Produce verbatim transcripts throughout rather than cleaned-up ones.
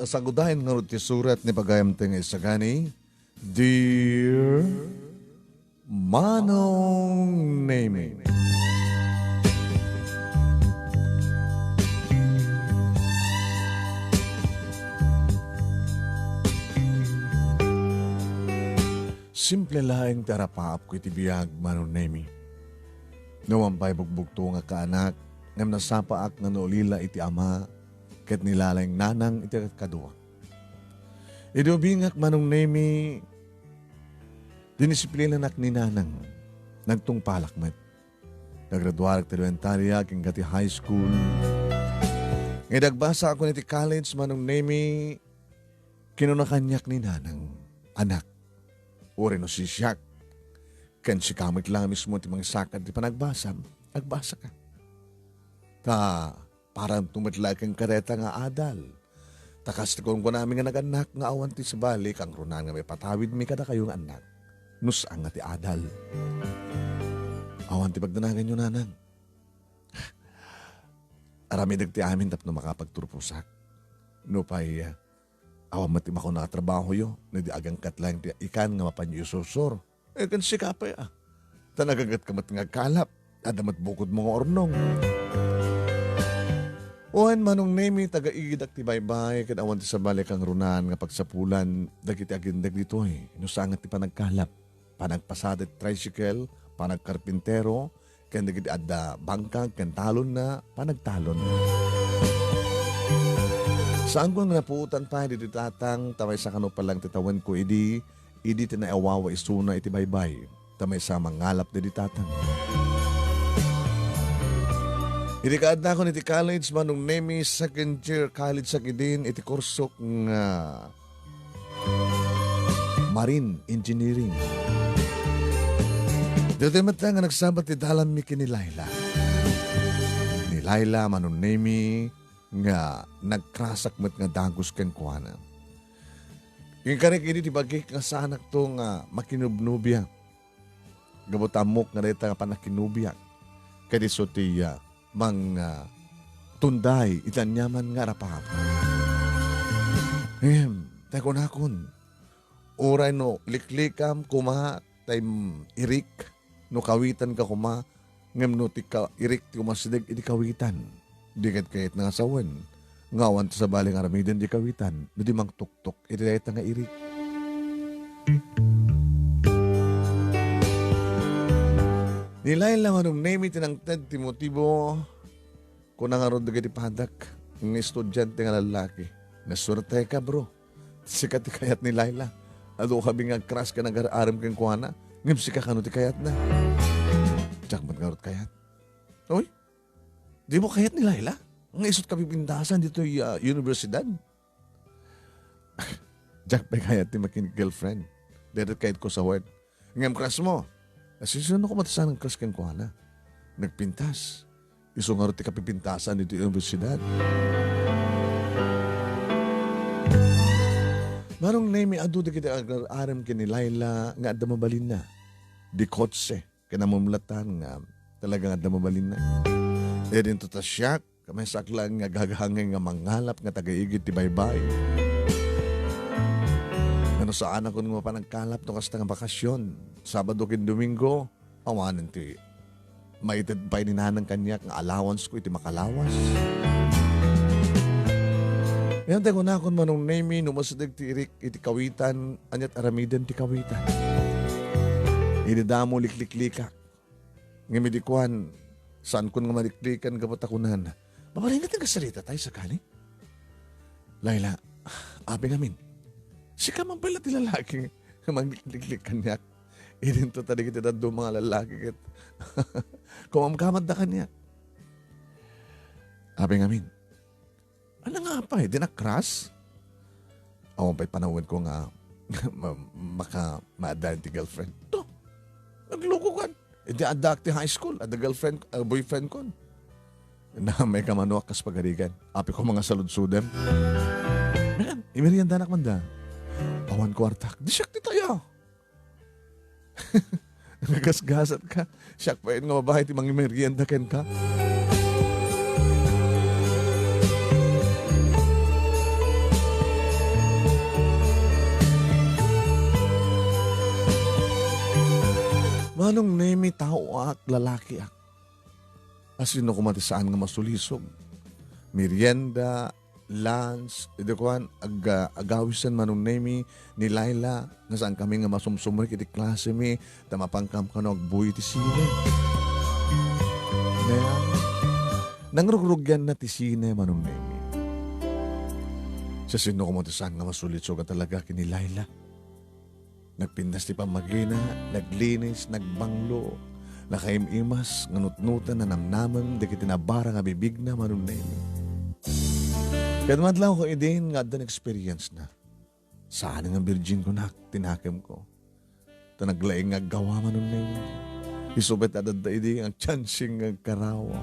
Sagudayen ngarud ti surat ni pagayamte nga isagani, Dear Manong Nemi. Simple laeng ti arapaapko iti biag, Manong Nemi. Awan pay bugbugto nga kaanak, ngem nasapaak nga naulila iti ama, ket ni Lalayng nanang iti kadua. Idi ubingak, Manong Nemi, dinisiplinanak ni nanang. Nagtungpalak met. Nagraduarak ti elementaria ken ti high school. Ngem agbasaakon iti college, Manong Nemi, kinuna kaniak ni nanang, "Anak, uray no sisiak, ken sika met la mismo ti mangisakad ti panagbasam, agbasaka. Ta, paranto met la kenka dayta nga adal. Ta kas ti kunkunami nga nagannak nga awan ti sabali, kangrunaan nga maipatawidmi kadakayo nga annak, no saan nga ti adal." Awan ti pagdanaganyo, nanang. Aramidek ti amin tapno makapagturposak. Nupay, ah, awan met ti makuna a trabahoyo, no di agangkat laeng ti ikan nga mapanyo isursor. Eh, ken sika pay, ah. Ta nagagat ka met nga agkalap. Adda met bukodmo nga urnong. Wen, Manong Nemi, taga-igidak ti baybay, ket awan ti sabali kangrunaan nga pagsapulan dagiti agindeg ditoy, no saan nga ti panagkalap, panagpasada ti tricycle, panagkarpintero, ken dagiti adda bangkag ken talonna, panagtalon. Saanko nga napuotan pay ditoy tatang, ta maysa kano pay laeng ti tawenko idi, idi ti naawawa isuna iti baybay, ta maysa mangalap daydi tatang. Idi kaadakon iti college, Manong Nemi, second year college ak idin iti kursok nga Marine Engineering. Ditoy met nga nagsabat ti dalanmi ken ni Laila. Ni Laila, Manong Nemi, nga nagkrasak met nga dagus kenkuana. Inkarik idi ti bagik nga saanakto nga makinubnubia. Gapu ta ammok nga dayta nga pannakkinubiak, ket isu ti, ah, mang, ah, tunday iti aniaman nga arapaap. Ngem, tay kunakon, uray no liklikam koma tay, mm, irik, no kawitanka koma, ngem no ti ka-, irik ti umasideg iti kawitan, di ket kayatna nga sawen nga awan ti sabali nga aramiden di kawitan no di mangtuktok iti dayta nga irik. Ni Laila, Manong Nemi, ti nangted ti motibo, kuna ngarud dagiti padak nga estudiante nga lallaki, "Nasuerteka, bro. Sika ti kayat ni Laila. Adu kami nga agkras ken agar-arem kenkuana, ngem sika kano ti kayatna?" "Diak met ngarud kayat." "Uy, dimo kayat ni Laila nga isut' kapipintasan ditoy, ah, universidad?" "Diak pay kayat ti makin-girlfriend. Dayta ti kayatko sawen. Ngem krasmo, siasinoka met ti saan nga agkras kenkuana? Nagpintas. Isu ngarud ti kapipintasan ditoy universidad." Manong Nemi, adu dagiti agar-arem ken ni Laila nga adda mabalinna. Di kotse ken namumlatan nga talaga nga adda mabalinna. Idinto ta siak, maysaak laeng nga agagangay nga mangalap nga taga-igid ti baybay. Ngano saanakon nga mapan agkalap no kasta nga bakasyon, Sabado ken Domingo, awanen ti maited pay ni nanang kaniak nga allowance ko iti makalawas. Ngem tay kunakon, Manong Nemi, no masideg ti irik iti kawitan, aniat aramiden ti kawitan? Idi damo likliklikak. Ngem idi kuan, saankon nga maliklikan gapu ta kunan, "Mabalin nga ti agsarsarita tayo sakali?" "Laila, apay ngamin? Sika man pay la ti lalaki nga mangliklik kaniak. Idinto ta dagiti dadduma nga lalaki ket kumamkamatda kaniak." "Apay ngamin? Ano nga apay? Di nakras?" Awan pay panawen ko nga ma-, maka-, maaddayan ti girlfriend. To, nagluko kan. Idi addaak ti high school, adda girlfriend, ah, boyfriend kon. Namay ka manuak kas pagarigan. Apay ko nga saludsodem. Mekan, imeriendanak man da. Awan kuartak. Di siak ti tayo. Nagasgasat ka. Siak pay nga babae ti mangimerienda kenka. Manong Nemi, taoak, lalakiak. Asino koma ti saan nga masulisog? Merienda, lunch, idi kuan, ag-, agawisen Manong Nemi ni Laila nga saankami nga masumsumrek iti klasemi, ta mapankam kano agbuy iti sine. Ayan. Nangrugrugianna ti sine Manong Nemi. Siasino koma ti saan nga masulisog a talaga ken ni Laila? Nagpintas ti pammagina, naglinis, nagbanglo, nakaim-imas, nga nutnoten, nanamnamem dagiti nabarang a bibigna Manong Nemi. Ket madlawko idin nga adda experience na. Saan nga virgin kunak, tinakemko. Ta naglaing nga aggawa Manong Nemi. Isu met a adda idi nga chancing nga agkarawa.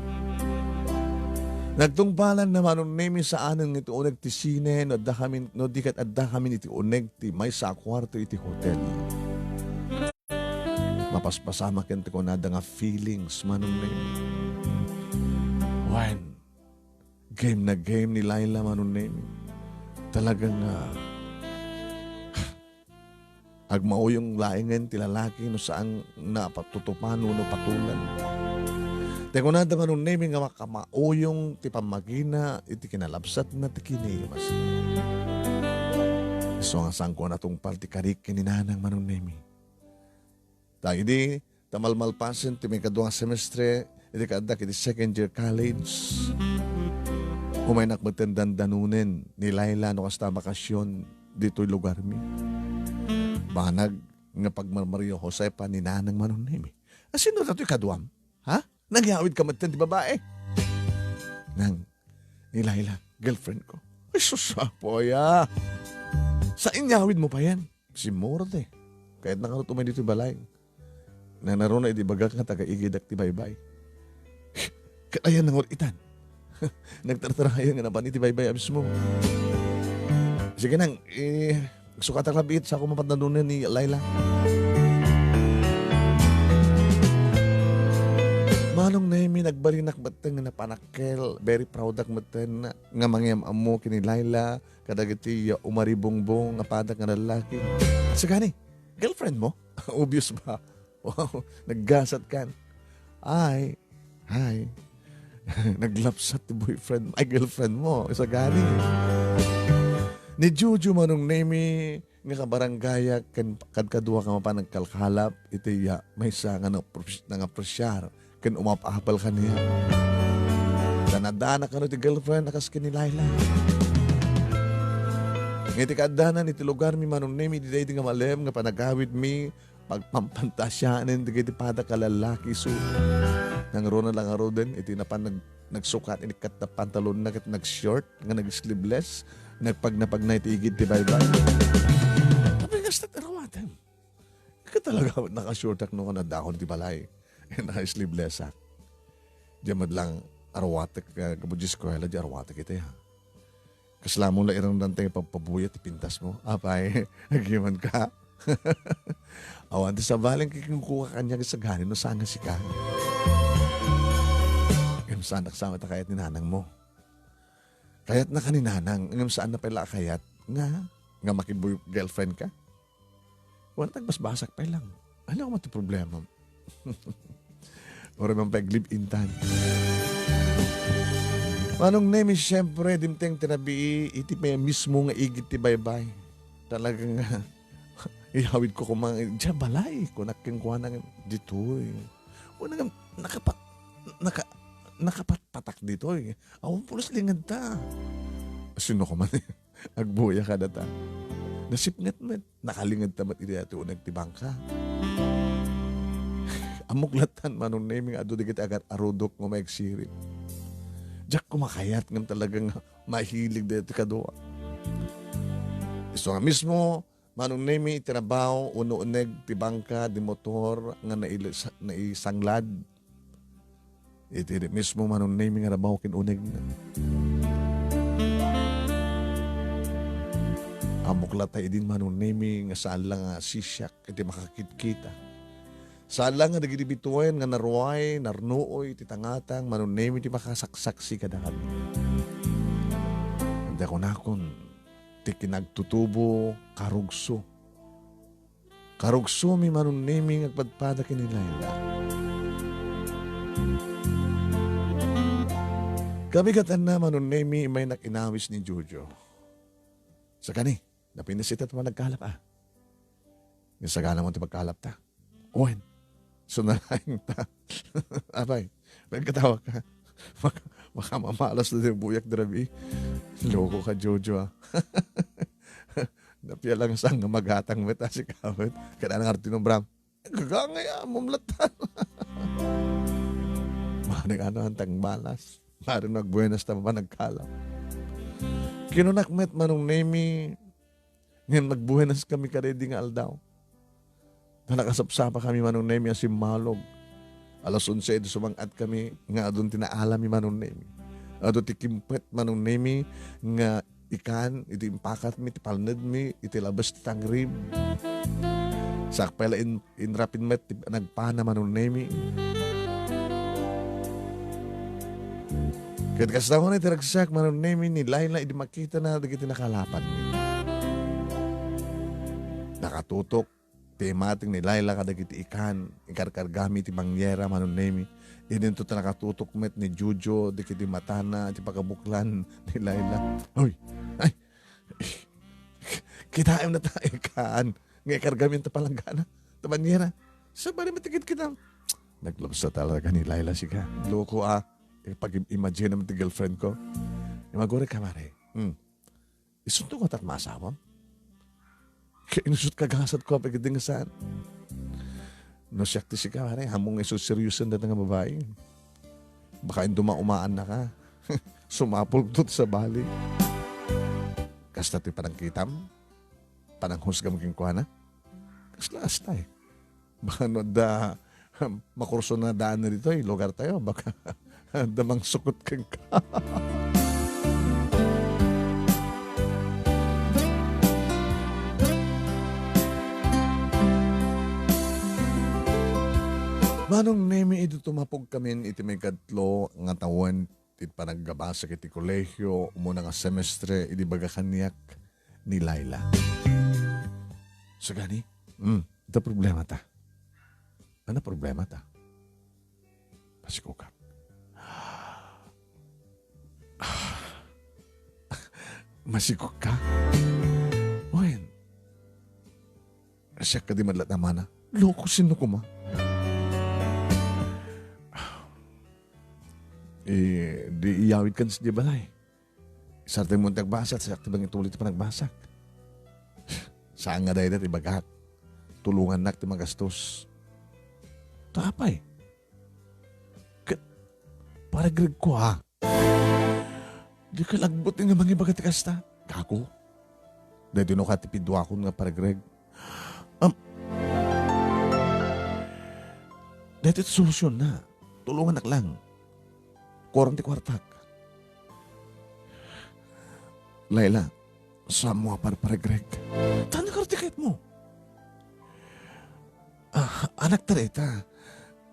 Nagtungpalan na Manong Nemi saanen nga iti uneg ti sine no adda kami, no di ket adda kami iti uneg ti maysa a kuarto iti hotel. Mapaspasama ken ti kunada nga feelings Manong Nemi. Wen, game na game ni Laila Manong Nemi. Talaga nga agmauyong laengen ti lalaki no saan nga patutupan wenno patulan. Ti kunada Manong Nemi nga makamauyong ti pammagina iti kinalabsatna ti kinimas. Isu nga saanko a natungpal ti karik ken ni Nanang Manong Nemi. Ta idi ta malmalpasen ti maikadua nga semestre, idi kaaddak iti second year college, umaynak metten dandanonen ni Laila no kasta a bakasyon ditoy lugarmi. Banag nga pagmarmario Josefa ni Nanang Manong Nemi. Asino datoy kaduam? Ha? Nagyawid ka metten ti babae? Nang, ni Laila, girlfriend ko. Ay, sus, apo, aya. Sa inyawid mo pa yan? Simmurot eh. Kayat na kanot umay ditoy balay. Nanaruna idi bagak nga taga-igidak ti baybay. Ket ayan nangur-itan. Nagtartarayan nga napan iti baybay a mismo. Sige nang, eh, sukatak labiit sa ako mapadnadunan ni Laila. Manong Nemi, nagbalinak metten nga napanakkel, very proud ak metten nga mangiyam-ammo ken ni Laila. Kadagiti, uh, umaribungbong a padak nga lallaki. Sagani, girlfriend mo? Obvious ba? Wow, naggasat kan. Ay, hi. Naglapsat ti boyfriend, ay, girlfriend mo. Sagani. Ni Jojo Manong Nemi, nga kabaranggayak ken kadkadua ka mapan nagkalkalap iti, uh, maysa nga nangapres-, nangapresiar ken umap-apel kaniak. Danadana kano ti girlfriend a kas ken ni Laila. Nga iti kaaddanan iti lugarmi Manong Nemi, daydi nga malem nga panagawidmi, pagpampantaasianen dagiti padak a lallaki isu. Nangruna la ngaruden iti napan nag-, nagsukat iti kat-, pantalonna ket nag-short nga nag-sleeveless, nagpagnapagna iti igid ti baybay. Tapno kasta ti arawatem. Ket talaga, naka-short ak no, nadakon ti balay. Naka-sleeveless ak. Diay met lang arawatek, ah, gapu diay eskuela, diay arawatek iti, ha. Kasla mo la irangrangta nga pagpabuya ti pintas mo. Apay, agiman ka. Awan ti sabali nga kikingkuka kaniak sagani no saan nga sika. Ngem saanak sa met a kayat ni nanang mo. Kayatna ka ni nanang, ngem saanna pay la a kayat nga, nga makiboy-, girlfriend ka? Wen, nagbasbasak pay lang. Ania koma ti problema? Uray man pay ag-live-in tan. Manong Nemi, siyempre, dimteng ti rabii, iti pay mismo nga igid ti baybay. Talaga nga, iyawid ko koma, diay balay, kunak kenkuana, ditoy. Wen, nakapat-, naka-, nakapatpatak ditoy. Awan pulos lingedta. Sino ka man? Agbuya kadata. Nasipnget met. Nakalingedta met iti uneg ti bangka. Ammok lattan, Manong Nemi, nga adu dagiti agar-arudok nga umagsirib. Diak koma kayat ngem talaga nga mahilig daytoy kadua. Isu nga mismo, Manong Nemi, iti rabaw wenno uneg ti bangka, di motor nga nailis-, naisanglad. Iti mismo Manong Nemi nga rabaw ken unegna. Ammok latta idin Manong Nemi nga saan la nga sisiak iti makakitkita. Saan la nga dagiti bituen nga naruay, narnuoy iti tangatang Manong Nemi ti makasaksaksi kadakami. Anda kunakon ti kinagtutubo, karugso. Karugsomi, Manong Nemi, nga agpadpada ken ni Laila. Kabigatanna, Manong Nemi, immaynak inawis ni Jojo. Sakani, napintas ita ti panagkalap, a. Nga sagana mo ti pagkalapta. Wen, isu nalaeng ta. Apay, nagkatawa ka. Maka-, makamamalas na ti buyak dirabi. Loko ka, Jojo, a. Napialangasan nga magatang met a si Kawet. Kada nga tinubram. Gagangay a, mumlatan. Maring ano, antang malas. Maring nagbuenas ta panagkalap. Kinunak met, Manong Nemi, ngem nagbuenas kami kadaydi nga aldaw. Ta nakasapsapa kami, Manong Nemi, a simmalog. Alas onse idi sumang-at kami nga adun ti naalami, Manong Nemi. Adu ti kimpet, Manong Nemi, nga ikan iti impakatmi, ti palnedmi, iti labes ti tangrib. Sakpay la in-, inrapin met ti nagpana, Manong Nemi. Ket kasta unay ti ragsak, Manong Nemi, ni Laila idi makitana dagiti nakalapanmi. Nakatutok ti imateng ni Laila kadagiti ikan, inkarkargami iti bangyera, Manong Nemi. Idinto ta nakatutok met ni Jojo dagiti matana iti pagabuklan ni Laila. Hoy! Ay! Kitaem na ta ikan nga ikargami iti palanggana. Ta bangyera. Sabali met ti kitkita. Naglubsa talaga ni Laila sika. Loko a. Pag-imagine mo ti girlfriend ko. Imaguri ka, mare. Hmm. Isunto ko tat maasawam? Kaya inusot ka gasat ko, apay ket di nga saan. No siak ti sika, pare, ammom nga isu seryosen dayta nga babai. Baka induma umaan na ka. Sumapul to sa bali. Kasta ti panangkitam? Pananghusgam kenkuana? Kasla asta eh. Baka no adda makursunadaan na ditoy lugar tayo, baka adda mangsukot kenka. Manong Nemi, idi tumapog kamin iti maikatlo nga tawen ti panaggabasak iti kolehio, umuna nga semestre, idi baga kaniak ni Laila. Sagani? Hmm, adda problema ta. Ano problema ta? Masikogak. Masikog ka? Wen. Siak kadi madlat a mana. Loko, sino koma? Eh, di iyawid kan sa balay. Sartay mo ti agbasa, siak ti mangituli ti panagbasak. Saan nga dayta ti bagak? Tulongannak ti magastos. Ta apay? Ket, paregreg ko, ha? Di ka lagbut nga mangibaga ti kasta. Gago. Daytoy no ka ti piduakon nga paregreg. Am, daytoy ti solusyon na. Tulonganak lang. Kuarem ti kuartak. Laila, saan mo a parparegreg? Tani karo ti kayat mo. Ah, anak ta dayta.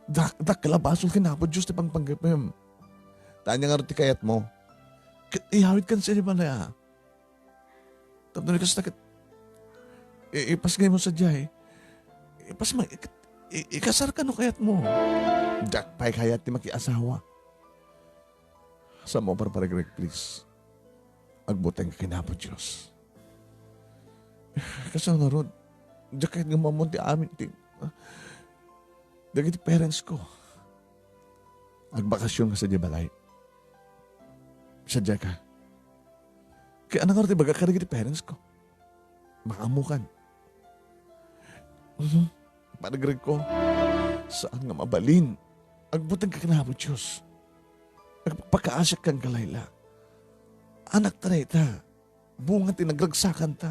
Dak-, dakkel a basol ken Apo Dios ti pangpanggepem. Tani ngarud ti kayat mo. Ket iyawid kan sa di balay a. Tapno ni kasta ket, i-, ipasngay mo sadiay. Ipas-, ma-, ik-, i-, ikasar ka no kayat mo. Diak pay kayat ti makiasawa. Saan mo parparegreg, please. Agbuteng ka ken Apo Dios. Kasano ngarud, diak kayat nga umammo ti amin ti, ah, dagiti parents ko. Agbakasyon ka sadiay balay. Sadiay ka. Kaya ano nga ti bagak kadagiti parents ko? Maammokan. Mhm. Paregreg ko, saan nga mabalin. Agbuteng ka ken Apo Dios. Agpakaasiak kenka, Laila. Anak ta dayta. Bunga ti nagragsakanta.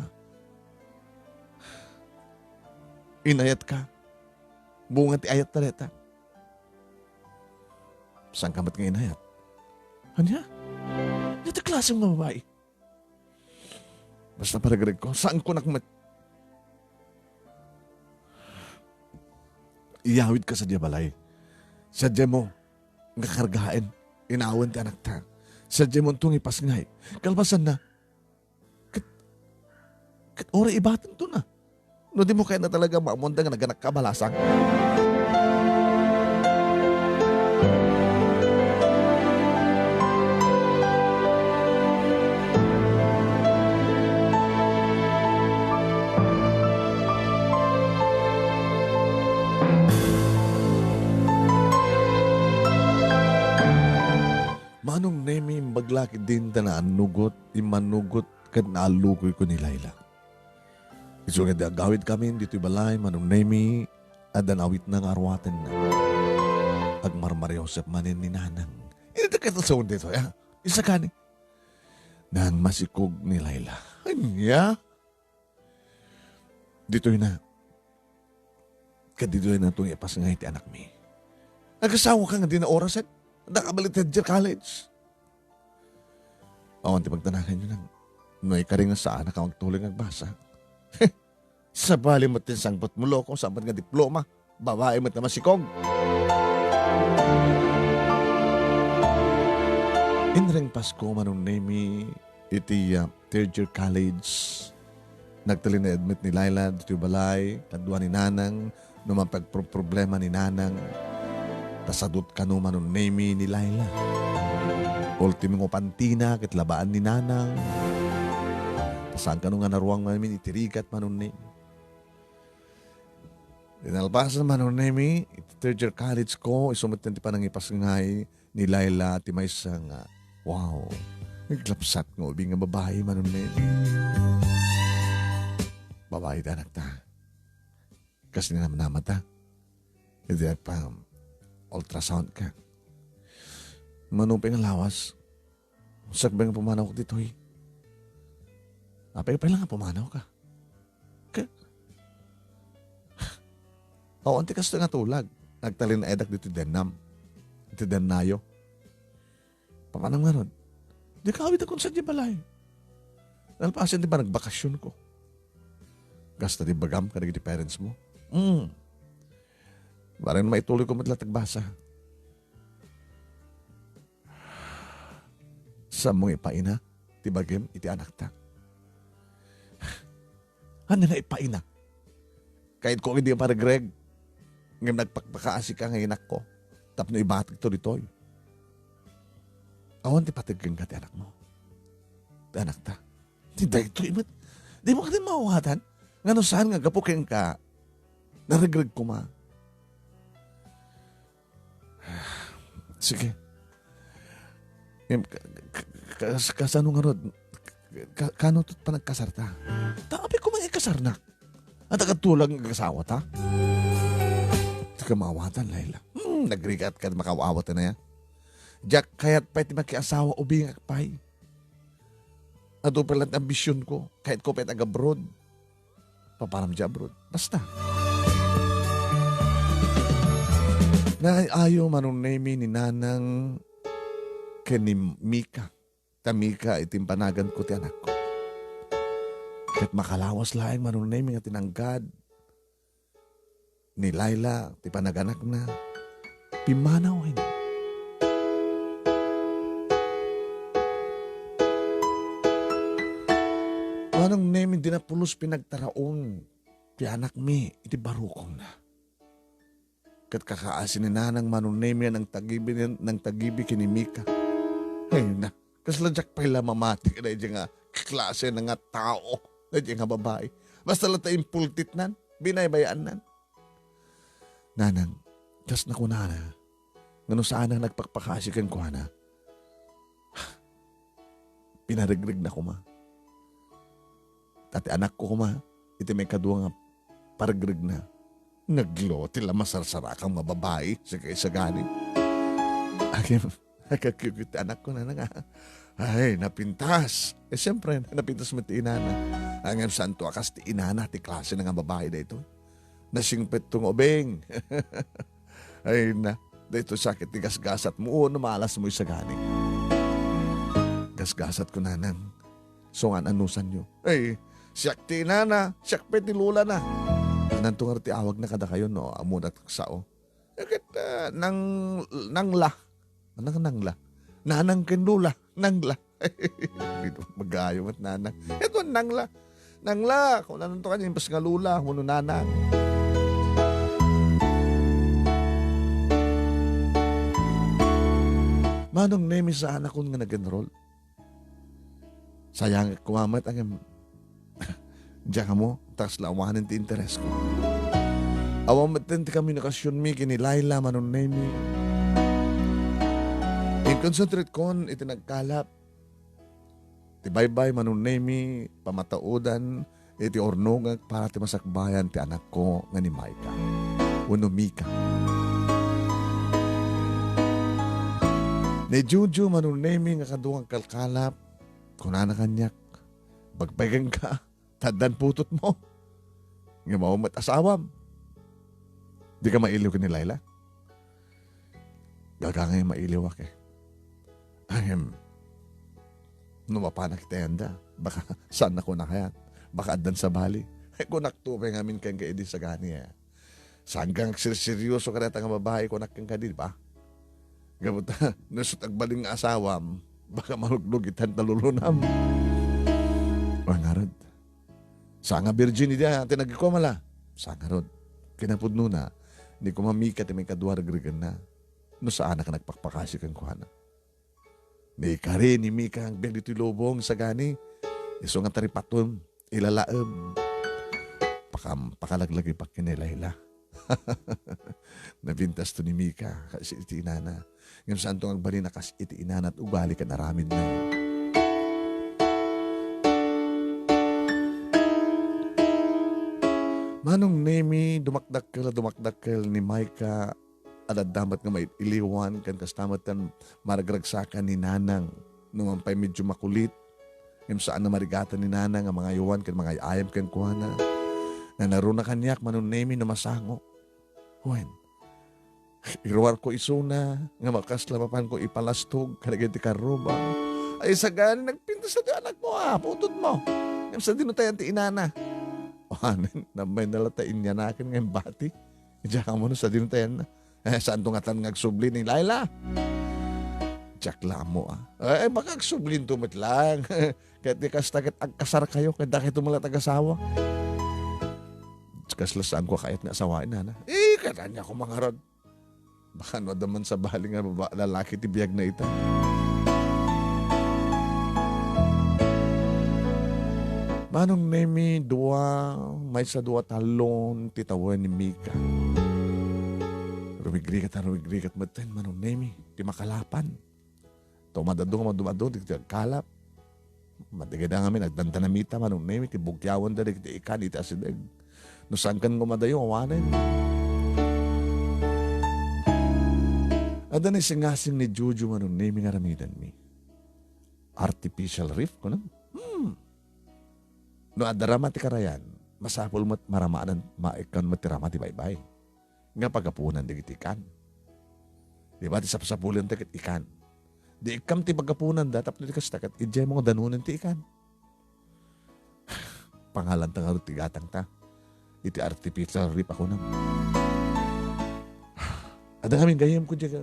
Inayat ka. Bunga ti ayat ta dayta. Saan ka met nga inayat? Ania? Ania ti klasem nga babai? Basta paregreg ko, saan ko nakmet. Iyawid ka sadiay balay. Sadiay mo nga kargaen, inawen ti anakta. Sadiay mo nto nga ipasngay. Kalpasan na, ket, ket uray ibaten to na. No di mo kayatna talaga maammoanda nga naganak ka a balasang. Manong Nemi, imbag la ketdin ta naannugot, immannugot ket naallukoyko ni Laila. Isu nga idi agawidkamin ditoy balay, Manong Nemi, adda naawitna nga aruatenna. Agmarmariusep manen ni Nanang. Inita ket sawen ditoy, a? Isagani. Nang masikog ni Laila. Ania? Ditoyna. Ket ditoyna nga ipasngay ti anakmi. Agasawaka nga dina orasen. Adda ka bali third year college. Awan ti pagtanakanyo, Nang. No ikaari nga saanak a agtuloy nga agbasa. Sabali met ti sangpetmo, loko, saan met nga diploma. Babai met nga masikog. Inreng Pasko, Manong Nemi, iti, ah, third year college. Nagtalinaed met ni Laila ditoy balay, kadua ni Nanang, no mapagproproblema ni Nanang. Ta sadut kano, Manong Nemi, ni Laila. Ultimo nga pantina ket labaan ni Nanang. Ta saan kano nga naruang ngamin iti rigat, Manong Nemi. Di nalpasen, Manong Nemi, iti third year college ko, isu met ti panangipasngay ni Laila ti maysa nga, wow, naglapsat nga ubing nga babai, Manong Nemi. Babai ti anakta. Kas ni namnamata. Iti agpa-ultrasound ka. Mano pay nga lawas, sakbay nga pumanawak ditoy. Apay pay la nga pumanawka. Ka-, awan ti kastoy nga tulag. Nagtalinaedak ditoy dennam. Iti dennayo. Papanam ngarud. Dika awid a kung sadiay balay. Nalpasen ti panagbakasionko. Kasta ti ibagam kadagiti parents mo. Mm. Bareng maituloyko met la ti agbasa. Saanmo nga ipaina ti bagim iti anakta. Ania nga ipaina? Kayatko nga idi maparegreg, ngem nagpakpakaasika nga inakko tapno ibatikto ditoy. Awan ti pateg kenka ti anakmo. Ti anakta. Ti daytoy met. Dimo kadi maawatan nga no saan nga gapu kenka, naregreg koma. Sige. Em, ka-, ka-, kas-, kasano ngarud? Ka-, kano ti panagkasarta? Ta apay koma nga ikasarnak? Adda kadi tulag nga agasawata? Dika maawatan, Laila. Hmm, nagrigat ka, makaaw-awat na yan. Diak kayat pay ti makiasawa, ubingak pay. Adu pay laeng ti ambisionko. Kayatko pay ti ag-abroad. Papanam diay abroad. Basta. Naay-ayo, Manong Nemi, ni Nanang ken ni Mika. Ta Mika iti impanaganko ti anakko. Ket makalawas laeng, Manong Nemi, nga tinanggad ni Laila ti panaganakna, pimmanawen. Manong Nemi, dina pulos pinagtaraon ti anakmi iti barukongna. Ket kakaasi ni Nanang, Manong Nemi, a nangtagibi, nangtagibi ken ni Mika. Ay na, kasla diak pay la mamati kadaydi nga klase na nga tao, daydi nga babai. Basta latta impultitnan, binaybayaannan. Nanang, kas nakunana, nga no saanak nagpakpakaasi kenkuana, pinaregregna koma. Ta ti anakko koma, iti maikadua nga paregregna, naglo ti la masarsarakang nga babai, sagaisagani. Agim, agagkuyog ti anakko, Nanang, a. Ay, napintas. Eh, siyempre, napintas met ti inana. Ngem saanto a kas ti inana, ti klase na nga babai daytoy. Nasingpetto nga ubing. Ay na, daytoy sakit ti gasgasatmo, o no malasmo isagani. Gasgasatko, Nanang. Isu nga an-anusanyo. Ay, siak ti inana, siak pay ti lolana. Ananto ngarud ti awagna kadakayo no ammona ti agsao? Eh, ket, ah, nang-, nangla. Nang-, nangla. Nanang ken lola, nangla. Dito, magayo met, Nanang. Ito, nangla. Nangla, kunanto kaniak, imbes nga Lola wenno Nanang. Manong Nemi, saanakon nga nag-enroll. Sayangek koma met, ngem diak ammo, ta kasla awanen ti interesko. Awan met ti komunikasionmi ken ni Laila, Manong Nemi. Inconcentrate kon iti nagkalap. Ti baybay, Manong Nemi, pamataodan iti urnongek para ti masakbayan ti anakko nga ni Micah wenno Mika. Ni Jojo, Manong Nemi, nga kadu nga agkalkalap, kunana kaniak, "Bagbay kenka, ta addan putotmo. Ngem awan met asawam. Dika mailiw ken ni Laila?" Gaga nga mailiwak, eh. Ahem. No mapanak iti ayanda, baka saan a kunakayat. Baka addan sabali. Ay, kunakto pay ngamin kenka idi sagani, eh. Saan ka nga agserseryoso kadayta nga babai, kunak kenka, di ba? Gapu ta, no isu ti agbalin nga asawam, baka maluglog iti talulonam. O, ngarud. Saan nga virgin idi a ti nagikuam a la? Saan ngarud. Kinapudnona, ni koma Mika ti maikadua a regregenna. No saanak a nagpakpakasi kenkuana. Ni kari ni Mika nga agbiag ditoy lubong sagani, isu nga taripaton, ilalaem. Pakam-, pakalaglagipak ken ni Laila. Napintasto ni Mika, kas iti inana. Ngem saanto nga agbalin a kas iti inana ti ugali ken aramidna. Manong Nemi, dumakdakkel a dumakdakkel ni Micah, adda met nga mailiwan, ken kasta met ti maragragsakan ni Nanang. No man pay medyo makulit, ngem saan a marigatan ni Nanang nga mangaywan ken mangay-ayab kenkuana. Nanaruna kaniak, Manong Nemi, no masango. Wen, iruarko isuna nga makasla mapanko ipalastog kadagiti karrubang. Ay, sagani nagpintas ti anakmo, a, putotmo. Ngem sadino tayan ti inana? Awanen, nammayna la ta inyanaken nga imbati. Diak ammo no sadino tayan. Eh, saanto ngatan nga agsubli ni Laila? Diak la ammo, a. Eh, baka agsublinto met lang. Ket ti kasta ket agkasarkayo, ket dakayto met la ti agasawa. Kasla saanko a kayat nga asawaen, nana. Eh, ket ania koma ngarud? Baka no adda man sabali nga baba-, lalaki ti biagna ita. Manong Nemi, dua, maysa dua talon ti tawen ni Mika. Rumigrigat a rumigrigat metten, Manong Nemi, ti makalapan. Tumadado nga madumado dagiti agkalap. Matigayda ngamin, agdandanamita, Manong Nemi, ti bugyawenda dagiti ikan iti asideg. No saan ken nga umadayo, awanen. Adda ni singasing ni Jojo, Manong Nemi, nga aramidenmi. Artificial reef, kunam? Hmm. No adda rama ti karayan, masapul met maramanan, maikkan met ti rama ti baybay. Nga pagapunan dagiti ikan. Di ba, ti sapsapulenta ket ikan. Di ikkam ti pagapunanda, tapno di kasta ket idiaymo nga danunen ti ikan. Pangalanta ngarud ti gatangta. Iti artificial reef a kunam. Adda ngamin gayyemko diay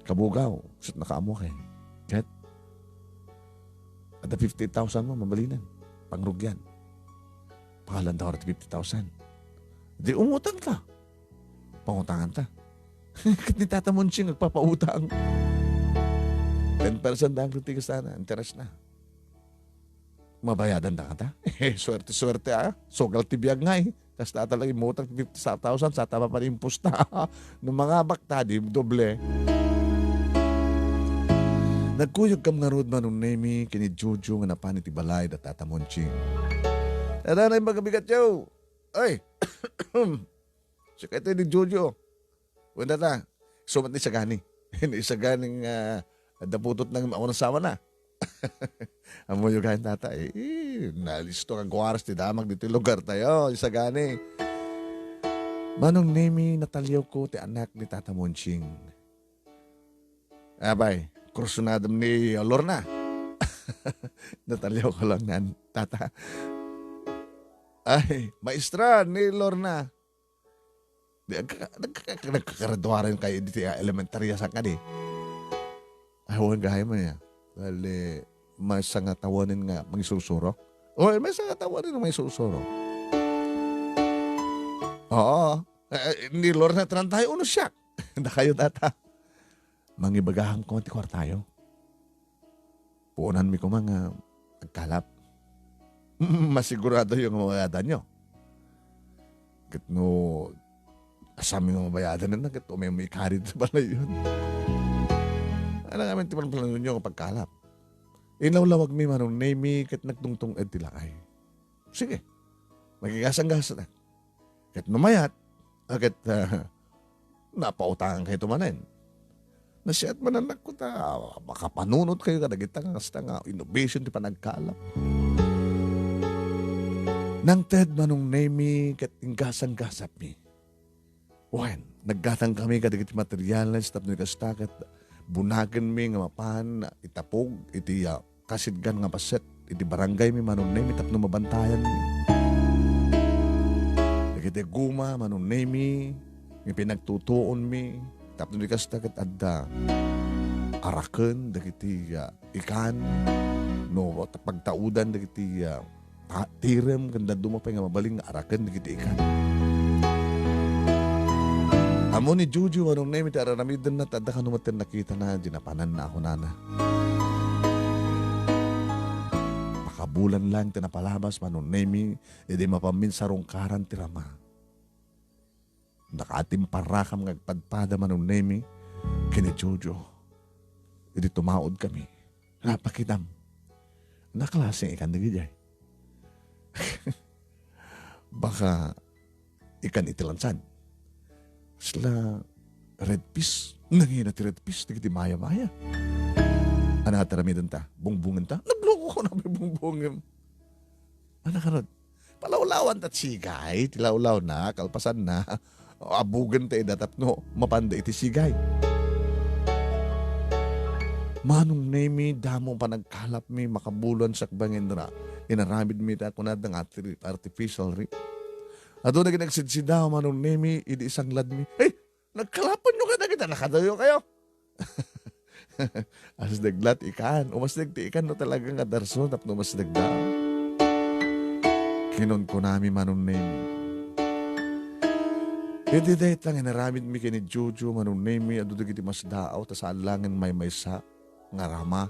kabugaw, ket nakaammo kay. Ket, adda fifty thousand mo, mabalinen. Pangrugian. Pangalanta ngarud ti fifty thousand. Di umutangta. Pangutanganta. Ket ni Tata Monching agpapautang. Ten percent daan ti kastana, interes na. Mabayadan da kata? Eh, swerte-swerte, a. Sugal ti biag ngay. Kasta ta lang imutang fifty thousand, sa ta mapan impusta. No mangabak ta, di doble. Nagkuyog kam ngarud, Manong Nemi, ken ni Jojo nga napan iti balay da Tata Monching. Adanay, magabigat yo. Ay! Sika iti ni Jojo. Wen, tata, isu met ni sagani. Ni sagani nga, ah, adda putotna nga awan asawana. Ammoyo gayam, tata, eh, eh, nalisto nga guaras ti damag ditoy lugartayo, ni sagani. Manong Nemi, nataliawko ti anak ni Tata Monching. Apay, kursunadam ni Lorna. Nataliawko lang nan, tata. Ay, maestra ni Lorna. Di, agka-, nagka-, nagkakaraduaren kayo diti, ah, elementarya, saan kadi? Ay, wen gayam aya. Bale, maysa nga tawanen nga mangisursuro. O, maysa nga tawen no maisursuro. Oo. Eh, eh, ni Lorna Trantay, uno siak. Dakayo data. Mangibagam koma ti kuartayo. Puonanmi koma nga agkalap. Masiguradoyo nga mabayadanyo. Ket no asamin nga mabayadan na, ket umay mo ikari ti balayyon. Ano nga amin ti panplano nyo nga pagkalap? Inlawlawagmi Manong Nemi ket nagtungtong-ed ti lakay. Sige, makigasang-gasatak. Ket no mayat, a ket, ah, napautangan kayo manen. Nasiat manen ko ta, makapanunot kayo kadagita nga kasta nga innovation ti panagkalap. Nangted Manong Nemi ket inggasang-gasapmi. Wen, naggatang kami kadagiti materials tapno kasta ket bunagenmi nga mapan itapog iti, ah, kasidgan nga paset iti barangaymi Manong Nemi tapno mabantayanmi. Dagiti guma Manong Nemi nga pinagtutuonmi tapno di kasta ket adda araken dagiti, ah, ikan no pagtaudan dagiti, ah, ta-, tirem ken dadduma pay nga mabalin nga araken dagiti ikan. Ammo ni Jojo Manong Nemi ti ar-aramidenna ta adda kano met ti nakitana, di napananna a kunana. Makabulan lang ti napalabas Manong Nemi, idi mapanmin sarungkaran ti rama. Nakatimparrakam nga agpadpada Manong Nemi ken ni Jojo. Idi tumaod kami, napakitam. Naklase ikan dagijay. Baka ikan iti lansad. Sla red fish. Nangina ti red fish, dagiti maya-maya. Ana, taramiden ta, bungbungen ta. Nagloko ko na may bungbungem. Ana karod, palawlawan ta sigay, ti lawlawna, kalpasanna. Abugen ta ida tapno mapanda iti sigay. Manong Nemi, damo panagkalapmi, makabulan sakbangenra. Inaramidmi ta kunada nga arti-, artificial reef. Adu dagiti nagsidsidaw, Manong Nemi, idi isangladmi. Eh, nagkalapanyo kadagita, nakadayo kayo. Asdeg la ti ikan. Umasdeg ti ikan no talaga nga darso tapno umasdeg da. Kinunkunami Manong Nemi. Iti dayta nga inaramidmi ken ni Jojo, Manong Nemi, adu dagiti masdaaw ta saan langen maymaysa nga rama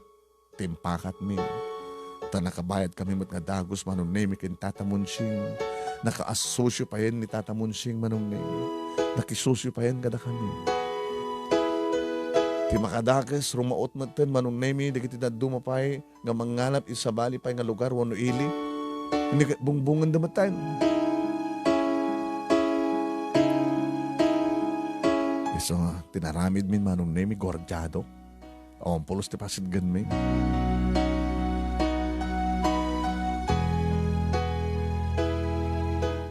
ti impakatmi. Ta nakabayad kami met nga dagus Manong Nemi ken Tata Monsing. Nakaasosio payen ni Tata Monsing Manong Nemi. Nakisosio payen kadakami. Ti makadakes, rumaot metten Manong Nemi dagiti dadduma pay nga mangngalap iti sabali pay nga lugar wenno ili. Ni bungbungenda metten. Isu nga tinaramidmi Manong Nemi, guardiado. Awan pulos ti pasidgenmi.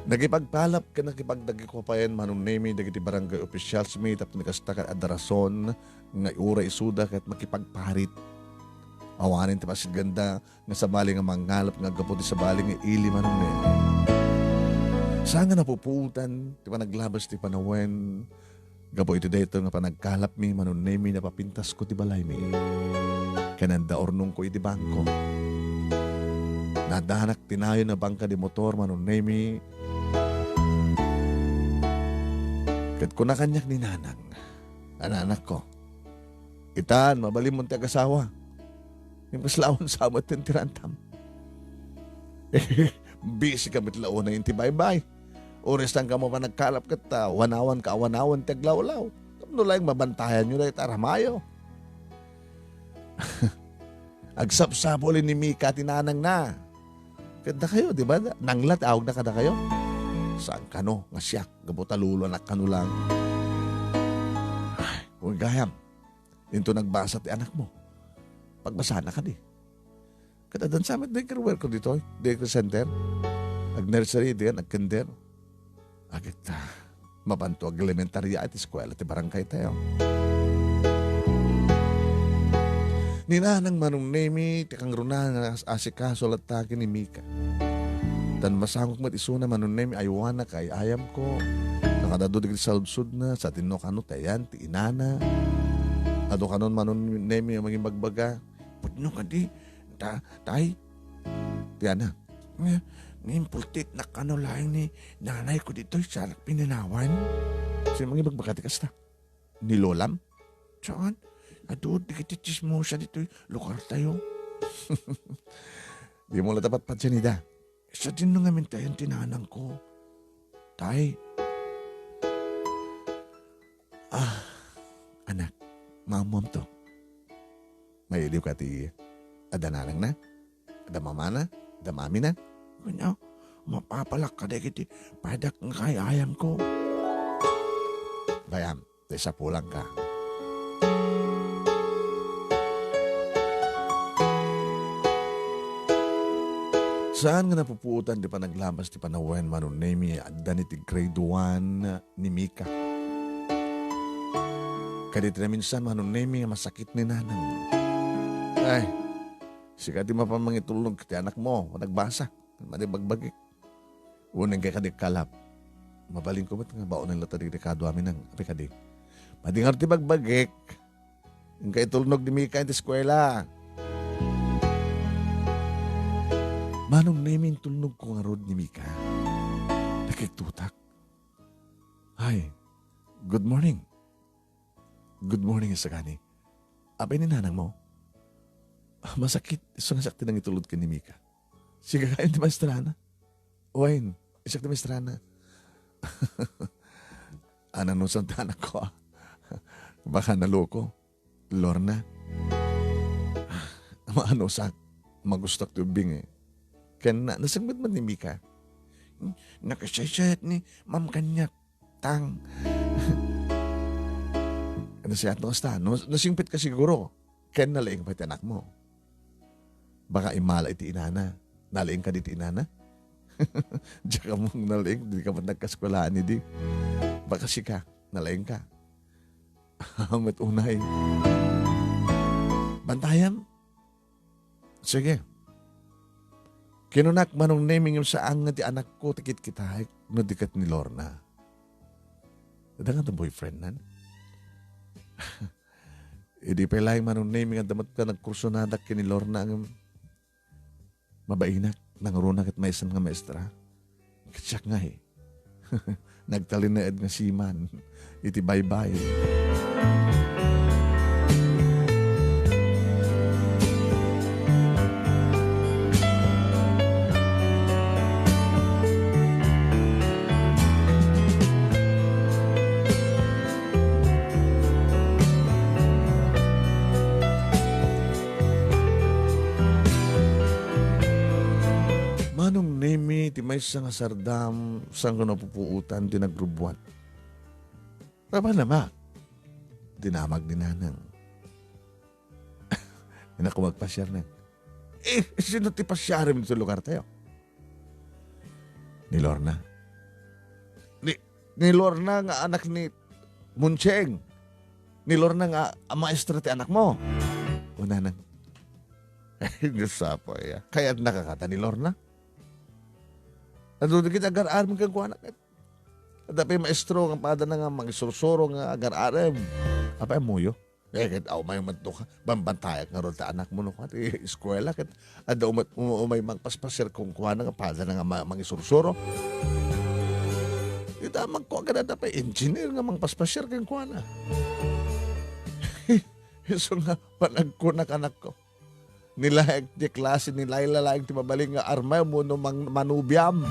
Nakipagpalap ken nakipagdagiko payen Manong Nemi dagiti barangay officialsmi tapno kasta ket adda rason nga uray isuda ket makipagparit. Awanen ti pasidgenda nga sabali nga mangngalap nga aggapu ti sabali nga ili Manong Nemi. Saan nga napupuotan ti panaglabas ti panawen, gapu iti daytoy nga panagkalapmi Manong Nemi, napapintasko ti balaymi. Ken adda urnongko iti bangko. Nadanak ti nayon a bangka di motor Manong Nemi. Ket kuna kaniak ni Nanang, "Anakko, itan, mabalinmo ti agasawa. Ngem kasla awan sa met ti rantam. Busy ka met la unay iti baybay. Uray saan ka mapan nagkalap ket, ah, wanawan ka a wanawan ti aglawlaw. Tapno laeng mabantayanyo dayta a ramayo." Agsapsapul ni Mika ti nanangna. Ket dakayo, di ba? Nangla ti awagna kadakayo. Saan kano nga siak, gapu ta luluanak kano lang. Ay, wen gayam. Into nagbasa ti anakmo. Pagbasana kadi. Ket addan sa met daycare worker ditoy, daycare center. Ag-nursery diyan, ag-kinder. Agit, ah, mapanto ag-elementaria iti eskuela ti barangay tayo. Ni Nanang Manong Nemi, ti kangruna nga as-, asikaso latta ken ni Mika. Tan masangok met isuna Manong Nemi, aywanak, ay-ayamko. Nakadado dagiti saludsodna, sa tinno kano ti ayan, ti inana. Adu kanon Manong Nemi a mangimbagbaga, "Pudno kadi, ta-, tay?" Ti ana. Nga, nga impultitnak kano laeng ni nanayko ditoy, siak pinanawan. Sino mangibagbaga ti kasta? Ni lolam? Saan? Adu, dagiti tsismosa ditoy lugartayo. Dimo la ta patpatien ida. Sadino ngamin tayon ti nanangko? Tay. Ah, anak, maammoamto. Mailiwka ti adda nanangna? Adda mamana? Adda mamina? Ania, mapapalak kadagiti padak nga kaay-ayamko. Gayam, ta isapulangka. Saan nga napupuotan ti panaglabas ti panawen, Manong Nemi, addan iti grade one ni Mika. Kadi ti naminsan, Manong Nemi, nga masakit ni nanang. Ay, sika ti mapan mangitulnog ti anakmo, nagbasa. Madi bagbagik. Unen kay kadi kalap. Mabalinko met nga baonen latta dagiti kaduami nang, apay kadi? Madi ngarud ti bagbagik. Inka itulnog ni Mika iti eskuela. Manong Nemi, intulnogko ngarud ni Mika. Nakiktutak. Hi. Good morning. Good morning, isagani. Apay ni nanangmo? Masakit, isu nga siak ti nangitulod ken ni Mika. Sika kayon ti maestrana? Wen, siak ti maestrana. Ananusan ti anakko, a. Baka naloko. Lorna. Maanusak. Magustok ti ubbing, e. Ken na-, nasengmed met ni Mika. Nakasaysayaat ni Ma'am kaniak. Tang. Nasayaat no kasta, no, nasingpetka siguro. Ken nalaing pay ti anakmo. Baka immala iti inana. Nalaing kadi ti inana? Diak ammo nalaing, dika met nagkaeskuelaan idi. Baka sika, nalaingka. Met unay. Bantayam? Sige. Kinunak, Manong Nemi, ngem saan nga ti anakko ti kitkitaek no di ket ni Lorna. Adda ngata boyfriendnan? Idi pay laeng, Manong Nemi, nga adda met nagkursonadak ken ni Lorna ngem mabainak, nangruna ket maysa nga maestra. Ket siak ngay, nagtalinaed nga seaman iti baybay. Manong Nemi ti maysa nga sardam, saan nga napupuotan ti nagrubbuat. Apay, namak? Dinamag ni Nanang. Innak, magpasiar, Neng. Eh, sino ti pasiarem iti lugartayo? Ni Lorna. Ni, ni Lorna nga anak ni Muncheng. Ni Lorna nga a maestra ti anakmo. O, Nanang. Ay, Diyos apo, ya. Kayatnaka kata ni Lorna? Adu dagiti agar-arem kenkuana ket. Adda pay maestro nga padana nga mangisursuro nga agar-arem. Apay ammoyo? Eh, ket aw, may madto ka. Bambantayak ngarud ta anakmo no, ket eskuela ket adda umat-, um-, umay mangpaspasiar kenkuana nga padana nga ma-, mangisursuro. Ita, magkua ket adda pay engineer nga mangpaspasiar kenkuana. Isu nga panagkunak, anakko. Ni laeng ti klase ni Laila laeng ti mabalin nga armem wenno mang-, manubiam.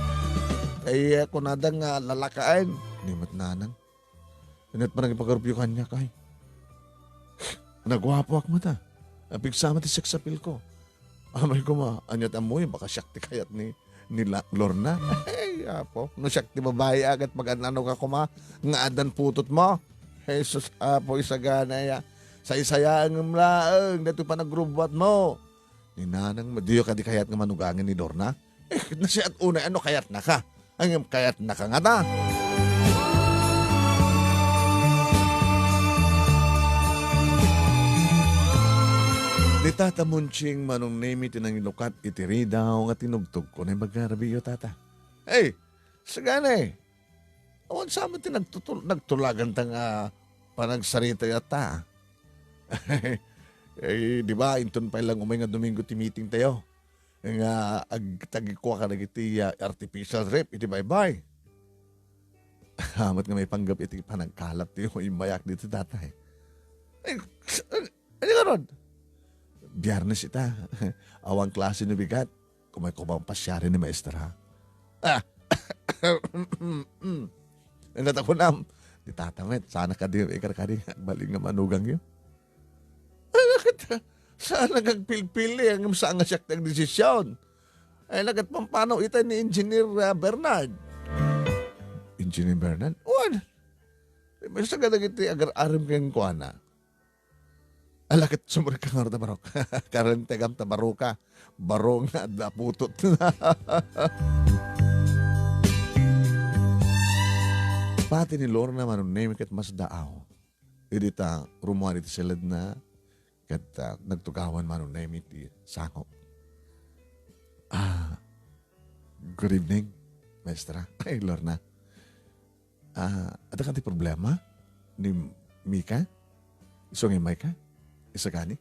Ay, kunada nga lalakaen. Ni met Nanang. Ket panagipagarup kaniak, ay. Naguapoak met, a. Apigsa met ti sex appeal ko. Amay koma, aniat ammoyo, baka siak ti kayat ni, ni La-, Lorna. Ay, apo, no siak ti babai, a, ket magan-ano ka koma, nga addan putotmo. Jesus, apo, isagana, ya. Saysayaem laeng, daytoy panagrubbuatmo. Ni Nanang, diyo kadi kayat nga manugangen ni Lorna? Eh, nasiat unay, ano kayatnaka? Ngem kayatnaka ngata. Ni Tata Munching, Manong Nemi, ti nangilukat iti ridaw nga tinugtogko. Naimbag nga rabiyo, Tata. Hey, sagana, eh. Awan sa met ti nagtutul-, nagtulaganta nga panagsarita ita. Eh, di ba, inton pay lang umay nga Domingo ti meeting tayo. nga ag-, agikua kadagiti, ah, artificial rip iti baybay. Amet nga maipanggep iti panagkalap ti immayak ditoy, tatay. Ay, ay, ay, garud. Biyernes ita. Awan klase no bigat. Kumay ko bang pasiari ni maestra. Ah. Ang natakunam. Di tata met, sana kadi, ikarkadi, bali nga manugangyo. Ay, nakat-, saan nagagpilpili ang saan nga siak nagdesisyon? Ay, nakat pampanaw ita ni Engineer, ah, Bernard. Engineer Bernard? Wan. Basta kadagiti agar-aram kenkuana. Ala ket sumrekka ngarud a barok. Karentegam ta baroka. Baro nga adda putot. Pati ni Lorna Manong Nemi ket masdaaw. Idi ta rummuar iti siledna, ket, ah, nagtugawan Manong Nemi ti sangok. Ah, good evening, Maestra. Ay, Lorna. Ah, adda kan ti problema ni Mika? Isu nga immay ka? Isu gani?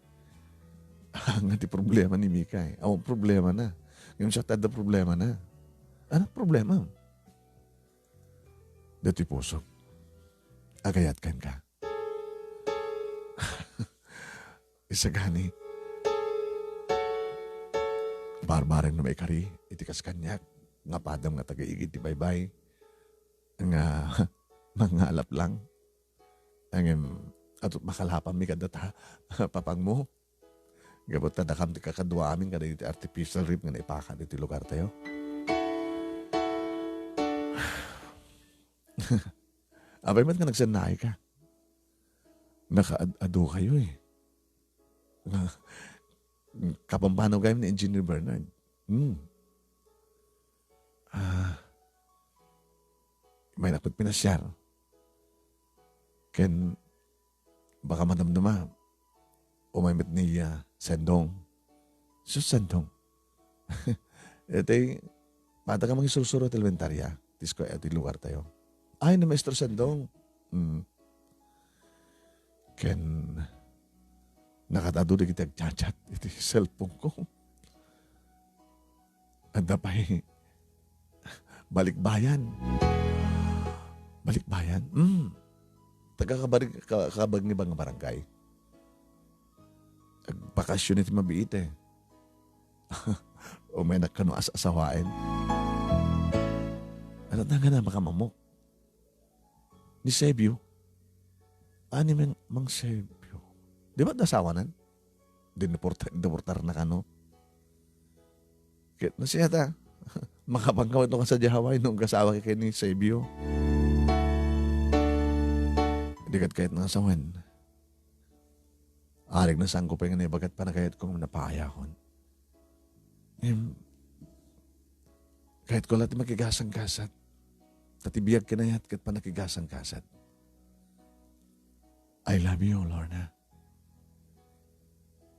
Ah, nga ti problema ni Mika, eh. Awan problema na. Ngem siak ti adda problema na. Ano problema? Ditoy pusok. Agayat kenka. Isu gani. Barbareng no maikari, iti kas kaniak, nga padam nga taga-igid ti baybay. Nga mangalap lang. Ngem, ato makalapanmi kadata, papangmo. Gapu ta dakam ti kakaduaamin kadagiti artificial reef nga naipakan iti lugartayo. Apay met nga nagsennaay ka? Nakaad-adu kayo eh. Nga, kapampanaw gayam ni Engineer Bernard. Hmm. Ah, may nakpet pinasiar. Ken, baka madamdama, umay met ni, ah, Sendong. Sus, Sendong. Iti, bata ka mangisursuro ti elementarya, ti eskwela, ti lugartayo. Ay, ni Maestro Sendong. Mm. Ken, nakatado dagiti agchat-chat iti cellphone ko. Adda pay balikbayan. Balikbayan? Mm. Taga kabarig-, ka-, kabag ni bang barangay. Agbakasyon iti mabiit eh. Umay na kano as-asawaen. Ano ta nga na makamamok? Ni Sebio. Ani mang, mang Sebio. Di ba dasawanan? Dineporta-, deportar na kano? Ket no siya ta, makapangkawit no ka sa Hawaii no agkasawa ka ken ni Sebio. Di ket kayat nga sawen. Arig na sangko pay nga naibagat panagayat kong napaayahon. Em, kayat ko la ti makigasanggasat. Ta ti biag kinayat ket panakigasanggasat. I love you, Lorna.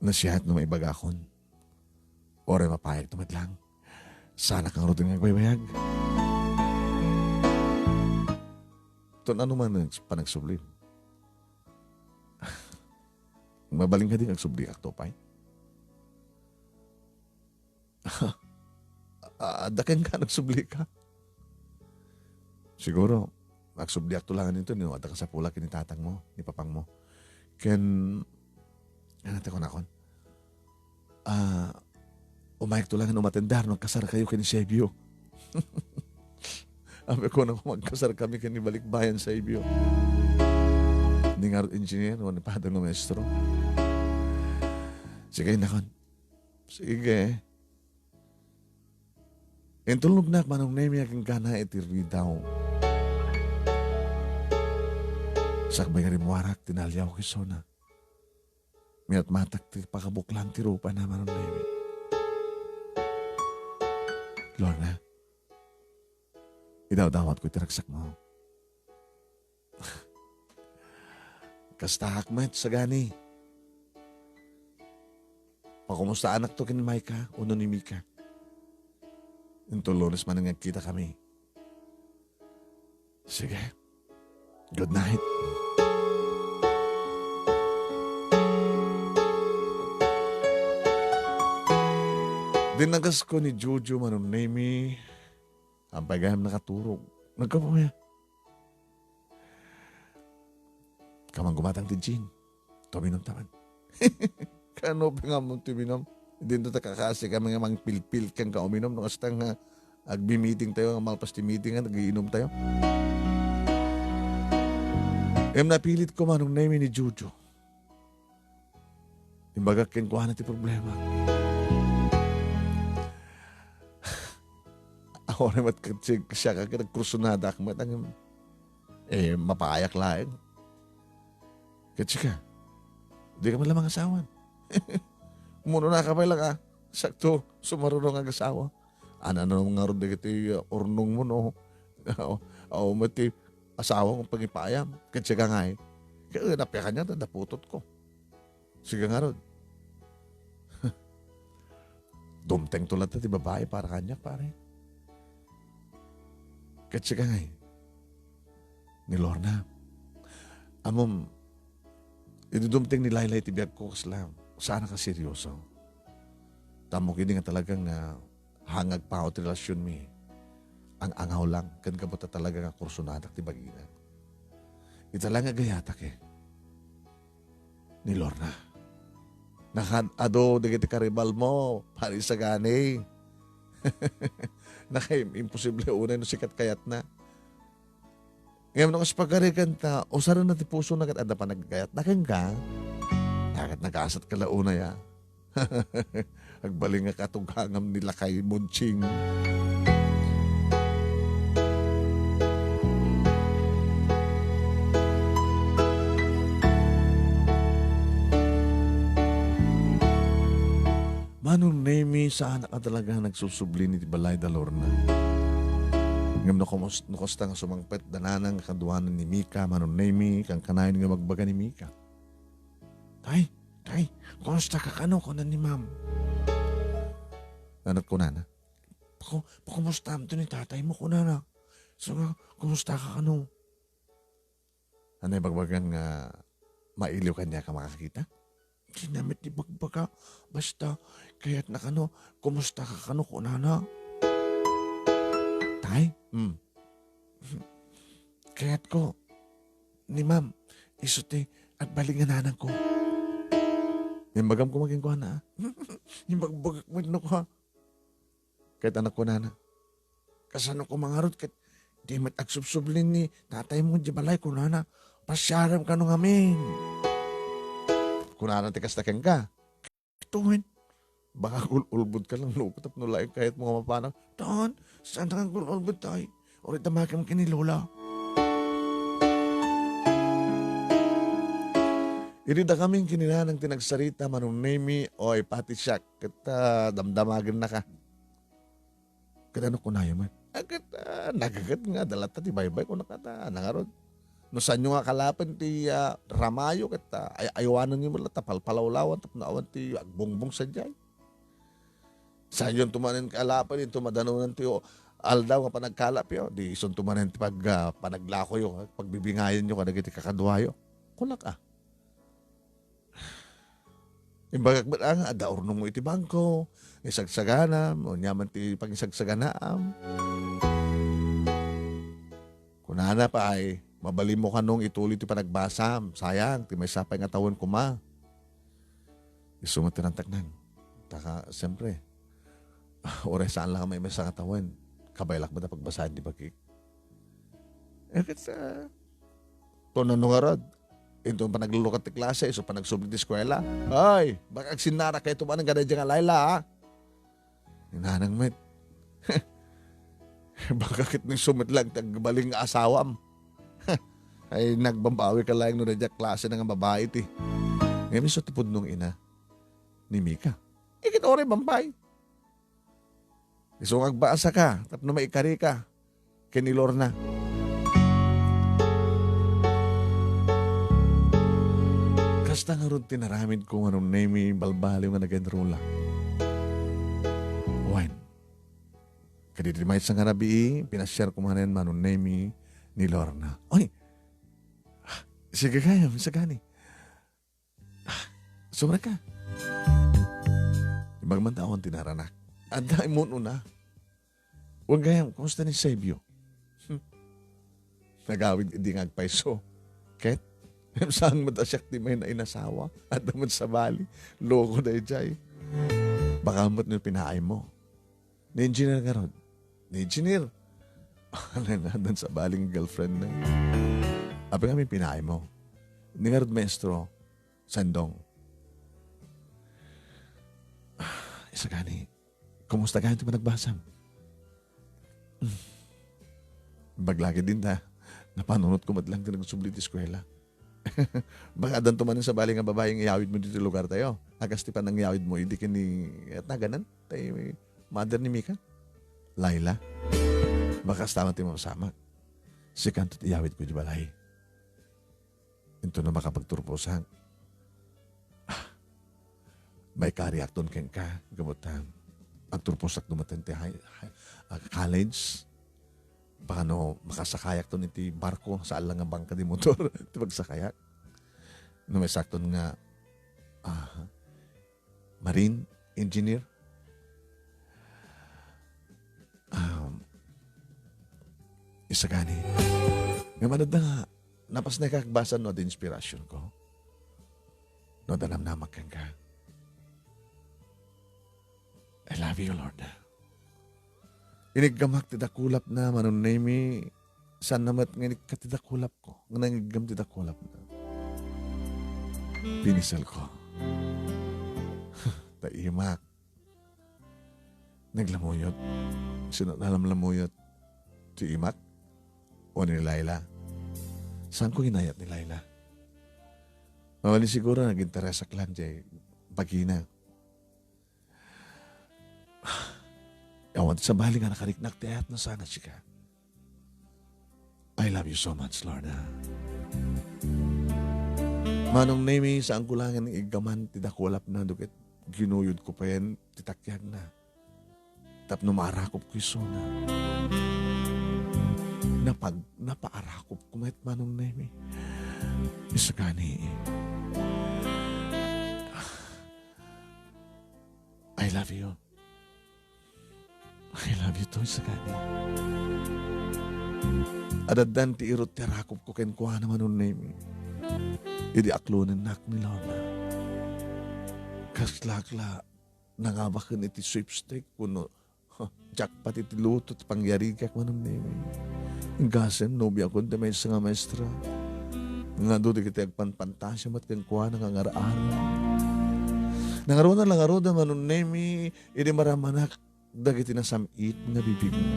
Nasiat no maibagakon. Uray mapayagto met lang. Saanak ngarud nga agbaybayag. Ton ano man ang panagsublim? Mabalin kadi nga agsubliak, Tupay? A-, adda kenka, nagsubli ka? Siguro, agsubliakto lang nito, no, adda kasapulak ni tatang mo, ni papang mo. Ken, ano ti kunakon? Ah, umayakto lang no matendar, no, kasar kayo ken ni Sebio. Abe ko na magkasar kami ken ni balikbayan Sebio. Ni ngarud engineer, no, ni padre no maestro. Sige, nakon. Sige. Intulnognak, Manong Nemi, kenka iti ridaw. Sakbay nga rimmuarak, tinaliawko isuna. Minatmatak ti pakabuklan ti rupana, Manong Nemi. Lorna, idawdawatko iti ragsakmo. Kastaak met, sagani. Pakumustaanakto ken Micah wenno ni Mika. Inton Lunes manen nga agkitakami. Sige. Good night. Dinagasko ni Jojo, Manong Nemy. Ampay gayam nakaturog. Nagkapuya. Kaman gumatang ti gin. Tuminum taman. Kano pa nga mo tuminum? Dinto ta kakasi kami nga mangpilpil ken kauminum. No, kasta nga agbi-meeting tayo, nga malpas ti meeting, nga nagiinom tayo. Em, napilit ko, Manong Nemy, ni Jojo. Imbagak kenkuana ti problema. Awan met ket siak, siak a nagkursunada ak met, ang, eh, mapayak laeng. Ket sika, di ka man lamang asawan. Umuna ka pay lang, ah. Sakto, sumaruno nga agasawa. Ano, ano nga ron dagiti, uh, urnong mo, no? Aw, aw, mati, asawa mo pangipayam. Ket sika ngay. Kaya napyakan niya, daputot ko. Sige ngarud. Dumteng to latta ti babai para kaniak, pare. Ket sika ngay, ni Lorna. Ammom, idi dumteng ni Laylay ti biagko, kasla, saan a kaseryoso. Tamok idi nga talagang, ah, hangag pao ti relasionmi. Ang-angaw lang, ken gapu ta talaga nga kursunadak ti bagina. Ita lang nga gayatak, eh. Ni Lorna. Nakaad-ado dagiti karibal mo, pare Sagani. Nakaim-, imposible unay no sikat kayatna. Ngem no kas pagarigan ta, usarena ti pusona ket adda panaggayatna kenka. Ket nagasat ka la unay, a. Agbalin nga katugangam ni Lakay Monching. Manong Nemy, saan a talaga nagsusubli iti balay da Lorna. Ngem no kumus-, no kasta nga sumangpet da nanang nga kaduanan ni Mika, Manong Nemy, kankanayon nga magbaga ni Mika. Tay, tay, kumusta ka kano, kuna ni Ma'am. Ano kunana? Paku-, pakumustaam to ni tatay mo, kunana. So nga, kumusta ka kano? Ano ibagbagan nga mailiw kaniak a makakita? Dina met ibagbaga. Basta, kayatna kano, kumusta ka kano, kunana. Tay? Hmm. Kayatko, ni Ma'am, isu ti agbalin nga nanangko. Imbagam koma kenkuana, a. Imbagbagak met no, a. Ket ano kunana, kasano koma ngarud ket di met agsubsubli ni tatay mo idiay balay, kunana. Pasiarem kano ngamin. Kunana ti kasta kenka. Tuwen. Baka agul-ulbod ka lang, no, tapno laeng kayat mo nga mapanag. Tan, saan ka agul-ulbod, tay? Uray damakem ken ni Lola. Idi dakami ken ni nanang ti nagsarita, Manong Nemy, oy, pati siak, ket, ah, damdamagenna ka. Ket ano kunayo met? Ah, ket, ah, nagaget nga, adda latta ti baybay, kuna kata, nangarud. No saanyo nga kalapen ti, ah, ramayo, ket, ah, ay-, aywanenyo met latta, palpalawlawan, tapno awan ti agbungbong sadiay. Saanyonto manen kalapen, inton madanonan ti aldaw nga panagkalapyo, di isunto manen ti pag-, ah, panaglakoyo, pagbibingayanyo kadagiti kakaduayo. Kunak, ah. Imbagak met, a, nga adda urnongmo iti bangko, isagsaganam, ania man ti pangisagsaganaam. Kunana pay, mabalinmo kanong ituloy ti panagbasam. Sayang, ti maysa pay nga tawen koma. Isu met ti nantaknang. Taka, siyempre, uray saan lang a maymaysa nga tawen, kabaelak met a pagbasaen ti bagik. Eh, ket, ah, to nano ngarud? Inton panaglukat ti klase, isu panagsubli ti eskuela. Ay, baka agsinnara kayto manen kadaydiay nga Layla, a? Ni nanang met. Baka ket ni isu met lang ti agbalin nga asawam. Ay, nagbambawi ka laeng no daydiay a klase na nga babai ti. Ngem isu ti pudno nga ina ni Mika. Iket uray bambay. Isu nga agbasa ka, tapno maikari ka ken ni Lorna. Kasta ngarud ti naramid ko, Manong Nemy, balbaliw nga nagenrulak. Wen, kaditi maysa nga rabii, pinasiar ko manen, Manong Nemy, ni Lorna. Oy! Sige kayam, Sagani. Ah, sumrek ka. Imbag man ta awan ti naranak. Adda immun-una. Wen gayam, kumusta ni Sebio? Hmm. Nagawid idi nga agpayso. Ket, saan met a siak ti mainasawa? Adda met sabali. Loko daydiay. Baka met no pinaay mo. Ni engineer ngarud. Ni engineer. Alay na, addan sabali nga girlfriend na. Apay nga pinaay mo. Ni ngarud maestro, sandong. Isagani, kumusta gayam ti panagbasam? Baglagi din ta. Napanunot ko met lang ti nagsubli ti eskuela. Baka addanto manen sabali nga babaeng iyawid mo ditoy lugar tayo. A kas ti panangyawid mo, idi ken ni, at naganan, tay mother ni Mika? Laila. Baka kasta man ti mapasamak. Sikanto ti iyawid ko di balay. Into no makapagturposak. Ah, maikariakton kenka, gapu ta agturposakto met ti high, high, ah, college. Baka no makasakayakton iti barko, saan lang nga bangka di motor ti pagsakayak. No maisakton nga, ah, marine engineer. Um, isagani. Nga manadda nga, napasneka agbasa no adda inspirasyon ko. No adda namnamak kenka. I love you, Lord. Iniggamak ti dakulapna, Manong Nemy, saan na met nga inikka ti dakulap ko, nga nangiggam ti dakulapna. Pinisel ko. Ta imak. Naglamuyot. Sino nalamlamuyot? Ti imak? O ni Laila? Saan ko inayat ni Laila? Mabalin siguro, nag-interesak lang jay bagina. Awan ti sabali nga nakariknak ti ayat na sana sika. I love you so much, Lorna. Manong Nemy, saan ko lang nga iggaman ti dakulapna, no ket ginuyod ko payen ti takyagna. Tapno maarakop ko isuna. Napag-, napaarakop ko met, Manong Nemy. Isagani. I love you. I love you too, isagani. Adaddan ti irut ti arakop ko kenkuana, Manong Nemy. Idi aklonennak ni Lorna. Kasla la nangabaken iti sweepstake wenno, ha, jackpot iti lotto ti pangyarigak, Manong Nemy. Gasem, nobiakon ti maysa nga maestra. Nga adu dagiti agpanpantasia met kenkuana nga ngar-aram. Nangaruna la ngarud a Manong Nemy, idi maramanak dagiti nasam-it nga bibigna.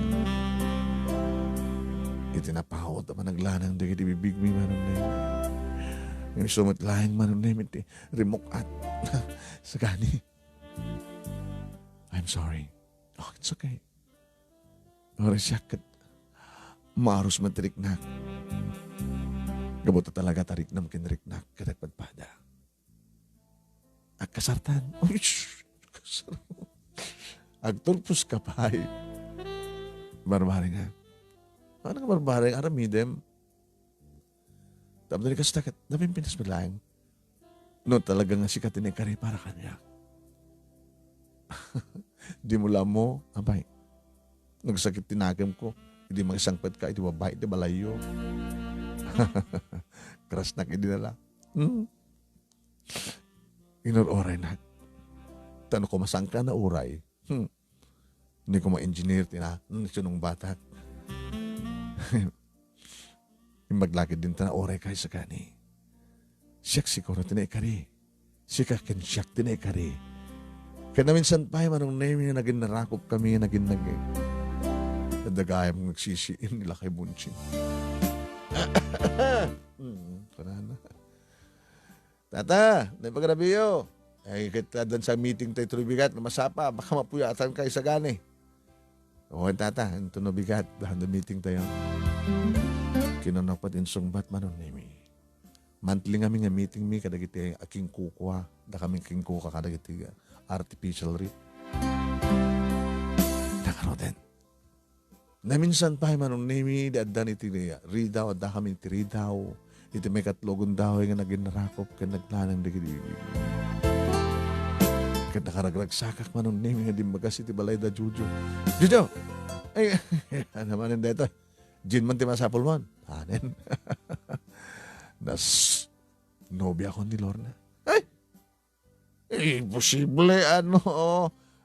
Iti napaut a panaglanang dagiti bibigmi, Manong Nemy. Ngem isu met laeng, Manong Nemy, ti rimuk-at. Sagani. I'm sorry. Oh, it's okay. Uray siak ket maarus met ti riknak. Gapu ta talaga ta riknam ken riknak ket agpadpada. Agkasartan. Uy, shh! Kasar-, agturpos ka pay. Barbareng, ha? Ano nga barbareng? Aramidem. Tapno di kasta ket, napimpinas met laeng. No talaga nga sika ti naikari para kaniak. Di mo la ammo, apay. Nagsakit ti nakem ko. Idi maisangpet ka iti babai iti balayyo. Krasnak idi na la. Hmm. Inur-uraynak. Ta no kumasangka na uray. Hmm. Ni kuma engineer ti na, hmm, sinungbatak. Imbag la ketdin ta nauray kay sakani. Siak siguro ti naikari. Sika ken siak ti naikari. Ket naminsan pay, Manong Nemy, nagin narakop kami, nagin nag-, adda gayam nga nagsisiin ni Lakay Bunching. Hmm, kunana. Tata, naipagrabiyo. Ay, ket addan sa meeting tayo, tuloy bigat, masapa, baka mapuyatan ka, isagani. Oo, tata, ito no bigat, dahan na meeting tayo. Kinunapot insungbat, Manong Nemy. Monthly ngamin nga meeting mi kadagiti akingkukua, da kami kingkuka kadagiti artificial reef. Nakaruden. Naminsan pay, Manong Nemy, di addan iti Ridao, adda kami iti Ridao. Iti maikatlo a gundaway nga nagin narakop ken naglanang dagiti bibig. Ket nakaragragsakak, Manong Nemi, nga dimmagas iti balay da Jojo. "Jojo! Ay, ano manen daytoy? Jean man ti masapulmon?" Anen. Nas-, nobiakon ni Lorna. Ay! Imposible, ano?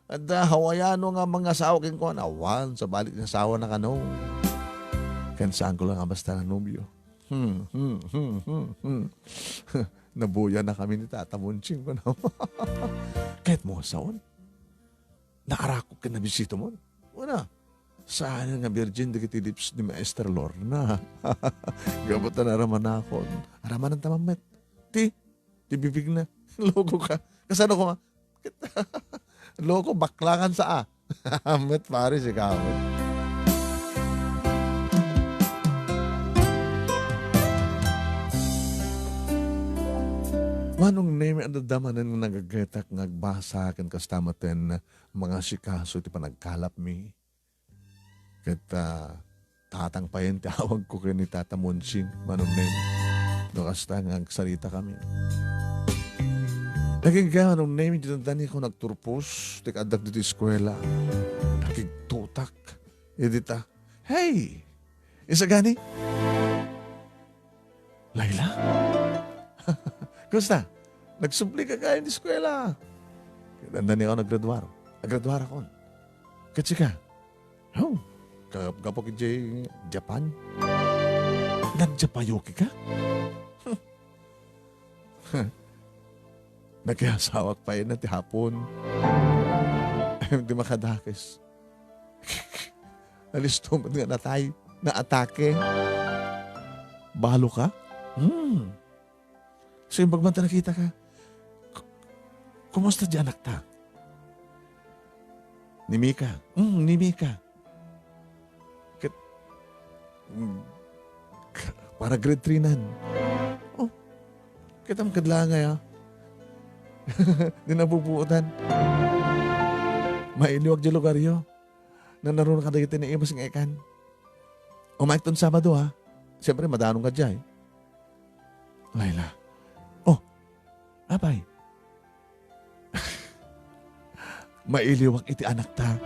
Adda Hawaiano nga mangasawa kenkuana. Awan, sabali ti asawana kano. Ken saanko la nga basta nanobio. Hmm, hmm, hmm, hmm, hmm. Nabuyanak kami ni Tata Monching, kunak. Ket mo, saon? Naarakok ken nabisitamon. Kuna, saan nga virgin dagiti lips ni Maestra Lorna? Gapu ta naramanakon. Aramananta man met. Ti, ti bibigna. Loko ka. Kasano ko ma-, loko, bakla kan sa a. Met pare, si Kawit. Manong Nemi, adda manen nga nagagetak nga agbasa ken kasta maten mangasikaso iti panagkalapmi. Ket, ah, Tatang payen ti awagko ken ni Tata Monching, Manong Nemi. No kasta nga agsarita kami. Nagingga, Manong Nemi, di dandani ako nagturpos, ti kaaddak ditoy eskuela. Nakigtutak. Idi ta, "Hey! Isa gani?" "Laila? Kumusta? Nagsubli ka kayo ti eskuela?" "Dandani ako naggraduar." "Agraduar akon." "Ket sika?" "Oh, kagapgapok idiay Japan." "Nagjapayoki ka?" "Nakiasawak payen ti hapon." Di makadakes. Alisto met nga natay, naatake. "Balo ka?" "Hmm." "Simbag man ta nakita ka. K-, kumusta di anakta?" "Ni Mika." "Hmm, ni Mika." Ket, mm, k-, para grade three nan. Oh, kitam kadlangay, ah. Di nabubuotan. Mailiwak di lugaryo. Nanaruna kadagiti naimas nga ikan. Umayekton Sabado, ha? Siyempre, madanon ka diay. Laila. Oh, apay. Mailiwak iti anakta.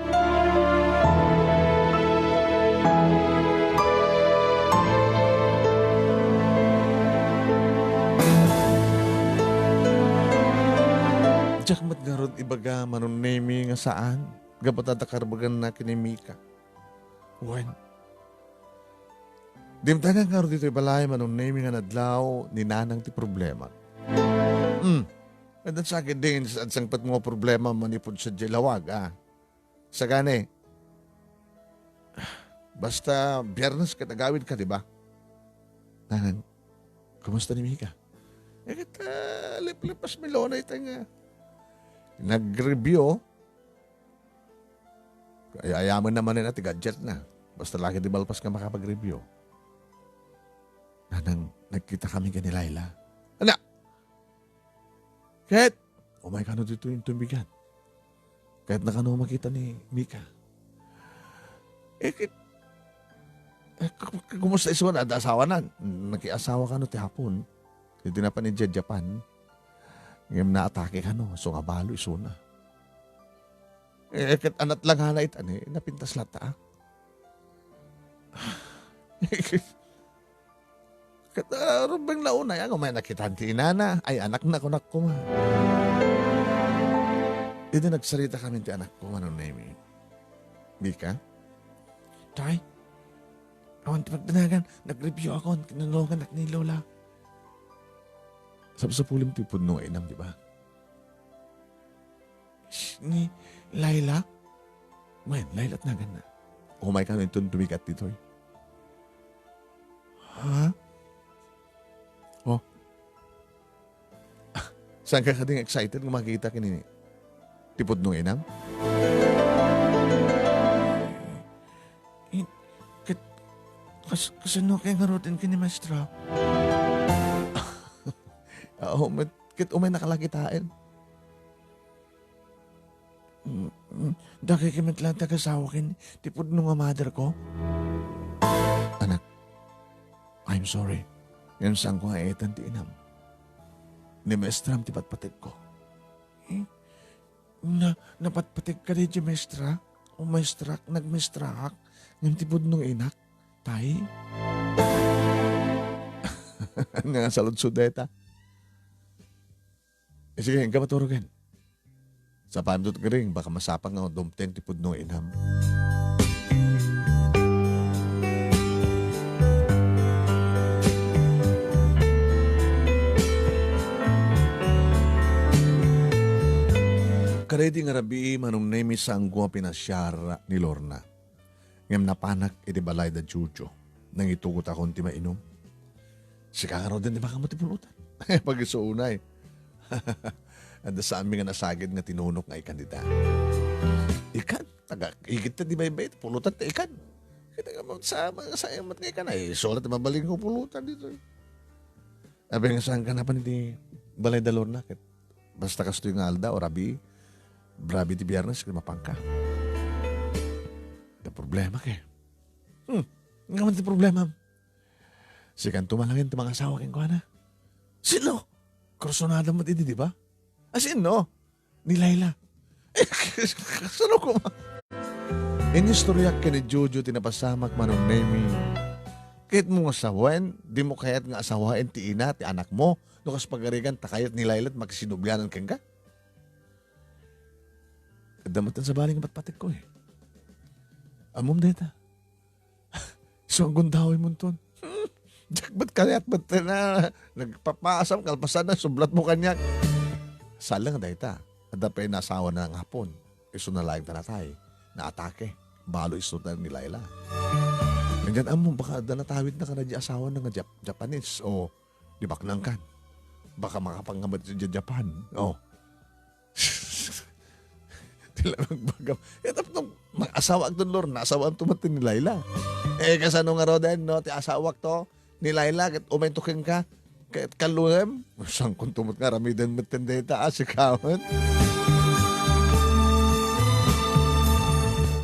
Diak met ngarud ibaga, Manong Nemi, nga saan. Gapu ta adda karbaganna ken ni Mika. Wen. Dimtengak ngarud ditoy balay, Manong Nemi, nga nadlaw ni Nanang ti problema. Hmm. Adda sa akin din, sa sangpet mo problema manipud sa lawag, ah. Sagani. Basta Biyernes ket agawid ka, di ba? Nanang, kumusta ni Mika? Eh, ket, ah, liplipas mi lona ita nga. Nag-review, Ay-ayamen na manen a ti gadget na. Basta lagi ti malpas nga makapag-review. Nanang, nagkita kami ken ni Laila. Ana! Ket, umay kano ditoy inton bigat. Ket nakano makita ni Mika. Eh, ket, eh, k-, k-, kumusta isu? Adda asawa na? Nakiasawa kano ti hapon? Iti napan idiay Japan. Ngem naatake kano, so nga balo isuna. Eh, ket anat la nga na itani, napintas latta, ah. Ket, ah, rumbeng la unay, ah, umay nakitan ti inana. Ay, anakna, kunak koma. Idi nagsarita kami ti anakko, Manong Nemi. Mika? Tay, awan ti pagdanagan, nag-review ako, kinulongan ak ni Lola. Sapsapulem ti pudno nga inam, di ba? Sh-, ni Laila? Wen, Laila ti naganna. Umay kano inton dumigat ditoy. Ha? Oh. Saan ka kadi nga excited nga makita ken ni ti pudno nga inam? In-, ket, kas-, kasano kay nga routine ken ni Maestra? Oo, met, ket umay nakalakitaen. Mm, mm. Dagiti met laeng ti agasawa ken ti pudno nga mother ko. Anak, I'm sorry. Ngem saanko nga ietan ti inam. Ni maestram ti patpategko. Eh, Na, napatpategka daydi maestra? O maestrak, nagmaestraak, ngem ti pudno nga inak, tay? Ania nga saludsod dayta? Eh, sige, inka maturogen. Sapaanto ti kari, baka masapang nga dumteng ti pudno nga inam. Kadaydi nga rabii, Manong Nemi, saanko a pinasiar ni Lorna. Ngem napanak iti balay da Jojo. Nangitugotakon ti mainum. Sika ngaruden ti makammo ti pulutan. Pagisuunay. Adda saanmi nga nasagid nga tinunok nga ikan dita. Ikan? Taga, igit ta di baybay, pulutan ta ikan. Kita nga mo, sa mga sayang mat nga ikan, ay, sulat mabalin ko pulutan dito. Abi nga saan ka na pa ni balay da Lorna, ket basta kastoy nga aldaw, rabii, rabii ti Biyernes, ket mapanka. Ti problema ke. Hmm, nga man ti problema. Sikan tumalangin ti mangasawa kenkuana. Sino? Kursunada mo idi, di ba? As in, no? Ni Laila. Sino kuma? Inistoryak ken ni Jojo ti napasamak, Manong Nemi. Ket mo nga sawen, di mo kayat nga asawaen ti ina ti anak mo, no kas pagarigan ta kayat ni Laila ti makisinobianan kenka? Adda met ti sabali nga patpategko, eh. Ammom dayta. Isu a gundaway monton. Diak met kayat met na nagpapaasam, kalpasan na, sublat mo kaniak. Saan lang dayta. Adda pay naasawana nga apon. Isu na laeng ta natay. Naatake. Balo isu ta ni Laila. Ngem ammom, baka adda natawidna kadi asawana nga Jap-, Japanese o di baknangkan. Baka makapangabat sa Japan. Oh. Ti la nagbaga. Eh, tapno, mag-asawaak ton, Lorna, asawaanto met ni Laila. Eh, kasano ngaruden, no? Ti asawak to, ni Laila, ket umayto kenka, ket kalluem. Saankonto met nga aramiden met ten dayta, a, sika met.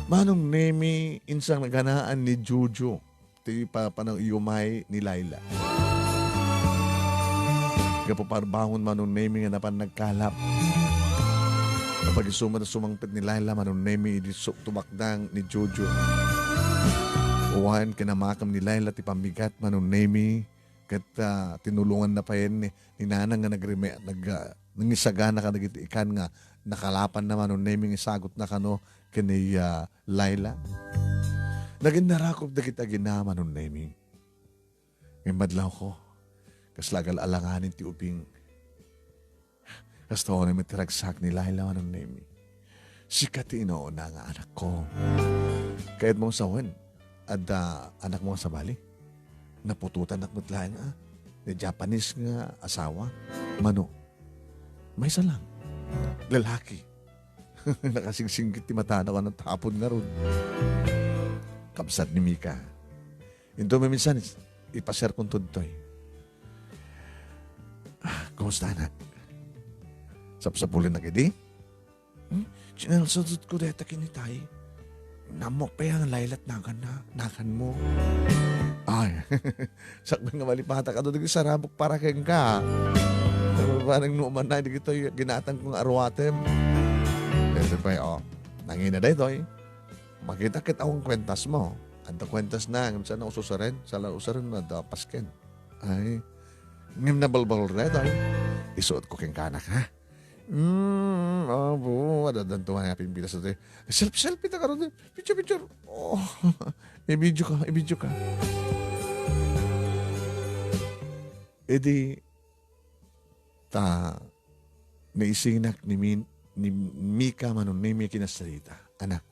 Manong Nemi, insang naganaan ni Jojo ti pa-, panag-iumay ni Laila. Gapu parbangon, Manong Nemi, nga napan nagkalap. Napag-isu met a sumangpet ni Laila, Manong Nemi, idi su-, tumakdang ni Jojo. Wen, kinamakem ni Laila ti pammigat, Manong Nemi, ket, ah, tinulonganna payen ni, ni Nanang nga nagrime-, nag-, ah, nangisagana kadagiti ikan nga nakalapanna, Manong Nemi, nga isagutna kano ken ni, ah, Laila. Naginnarakop dagiti agina, Manong Nemi. Ngem madlawko, kasla agal-alanganen ti ubing. Kastoy met ti ragsak ni Laila, Manong Nemi. Sika ti inauna nga anakko. Kayatmo sawen, adda anakmo nga sabali? Naputotanak met laeng, a. Ni Japanese nga asawa. Mano? Maysa lang. Lalaki. Nakasingsinggit ti matana, a, natapon ngarud. Kabsat ni Mika. Inton maminsan, ipasiarkonto ditoy. Ah, kumusta, anak? Sapsapulennak idi? Hmm? Sinalsatko dayta ken ni tay. Ammok pay a Laila ti naganna, naganmo. Ay, sakbay nga malipatak adu dagiti sarabok para kenka. Parang numan na dagitoy ginatangko nga aruatem. Daytoy pay, o. Nangina daytoy. Makita ket awan kuentasmo. Adda kuentasna, ngem saan a ususaren, saan a usaren, adda pasken. Ay, ngem nabalbaliw daytoy. Isuotko kenka, anak, ha? Mm, abo, adda, adda tuman nga pimpitas daytoy. Selfie, selfie ta karon, eh. Picture, picture. Oh, i-video ka, i-video ka. Idi, ta, naisinak ni Min-, ni Mika, Manong Nemi, kinasarita. Anak,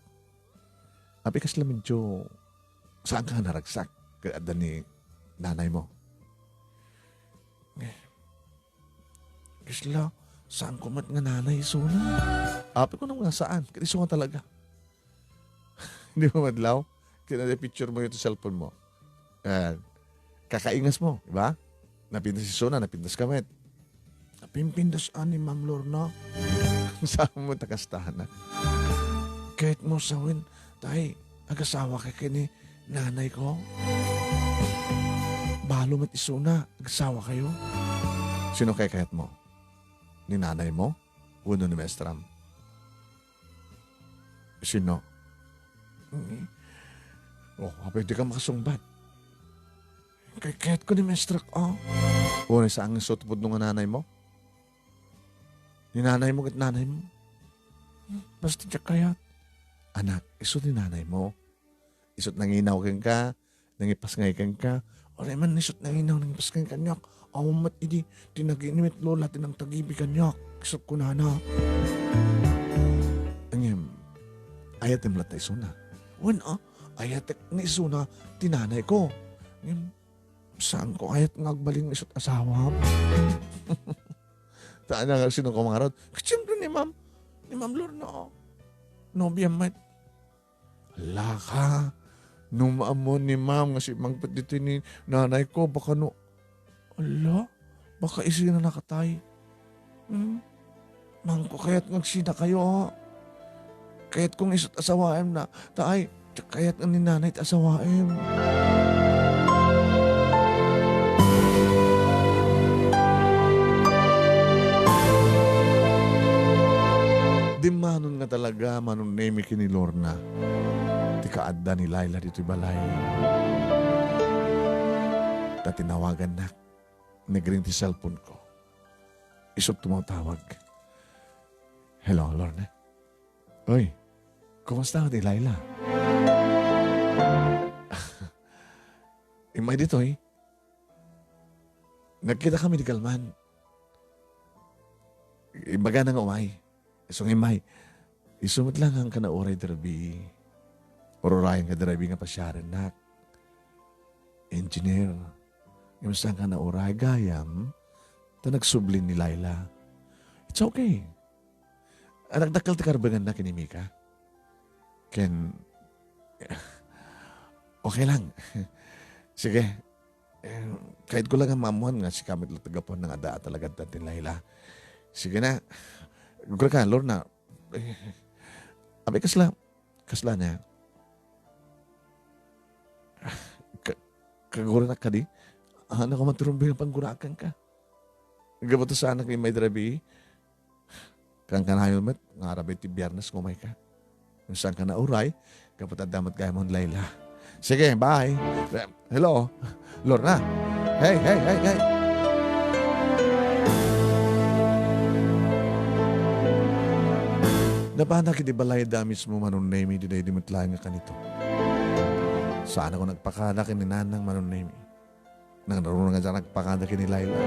apay kasla medyo saanka nga naragsak ket adda ni nanaymo? Eh, kasla, saanko met nga nanay isuna. Apay ko nga saan, ket isu nga talaga. Di ba madlaw? Kinada picture mo iti cellphone mo. Ayan. Kakaingas mo, di ba? Napintas isuna, napintas ka met. Napimpintas ni Ma'am Lorna. Saan mo ta kasta, anak? Kayatmo sawen, tay, agasawaka ken ni nanayko. Balo met isuna, agasawakayo. Sino kay kayatmo? Ni nanaymo? Wenno ni maestram? Sino? Mm. Oh, apay di ka makasungbat? Kay kayatko ni maestrak, oh. Uray saan nga isu ti pudno nga nanaymo? Ni nanaymo ket nanaymo. Basta diak kayat. Anak, isu ni nanaymo. Isu't nanginaw kenka, nangipasngay kenka. Uray man isu't nanginaw, nangipasngay kaniak. Awan met idi, ti nagini met lola ti nangtagibi kaniak. Isu't kunana. Ngem, ayatem latta isuna. Wen, ah, ayatek ni isuna ti nanayko. Ngem, saanko kayat nga agbalin nga isu't asawam. Ta ania nga sino kumangarod? Siyempre ni Ma'am, ni Ma'am Lorna, oh. Nobiam met. Ala ka, no maammuan ni Ma'am nga simmangpet ditoy ni nanayko, baka no, ala, baka isuna nakatay. Hmm? Maanko kayat nga agsidakayo, ah. Kayatko nga isu't asawaem na, ta ay, diak kayat nga ni nanay ti asawaem. Dimmanon nga talaga, Manong Nemi, ken ni Lorna ti kaadda ni Laila ditoy balay. Ta tinawagannak, nagring ti cellphone ko. Isu't tumawtawag. Hello, Lorna? Oy, kumusta ni Laila? Immay ditoy. Nagkitakami di kalman. Imbagana nga umay. Isu nga immay. Isu met laeng nga uray dirabii. Ururayenka dirabii nga pasiarennak. Engineer. Ngem saanka nauray gayam ta nagsubli ni Laila. It's okay. Anak, dakkel ti karbenganna ken ni Mika. Ken, okay lang. Sige. Eh, kayatko lang nga maammuan nga sika met latta gapuan nga adda talaga ti Laila. Sige na. Ugraka, Lorna. Eh, apay kasla, kasla na. Ka-, kaguranak kadi? Anak ko man ti rumbeng nga panggurakan ka. Gapu ta saanak nga immay dirabii. Kankanayon met, nga arabay ti Biyernes nga umayka. Ngem saanka nauray, gapu ta adda met gayam ni Laila. Sige, bye. Hello, Lorna. Hey, hey, hey, hey. Napanak iti balayda mismo, Manong Nemi, daydi met laeng nga kanito. Saanakon agpakada ken ni Nanang, Manong Nemi. Nangruna nga diak nagpakada ken ni Laila.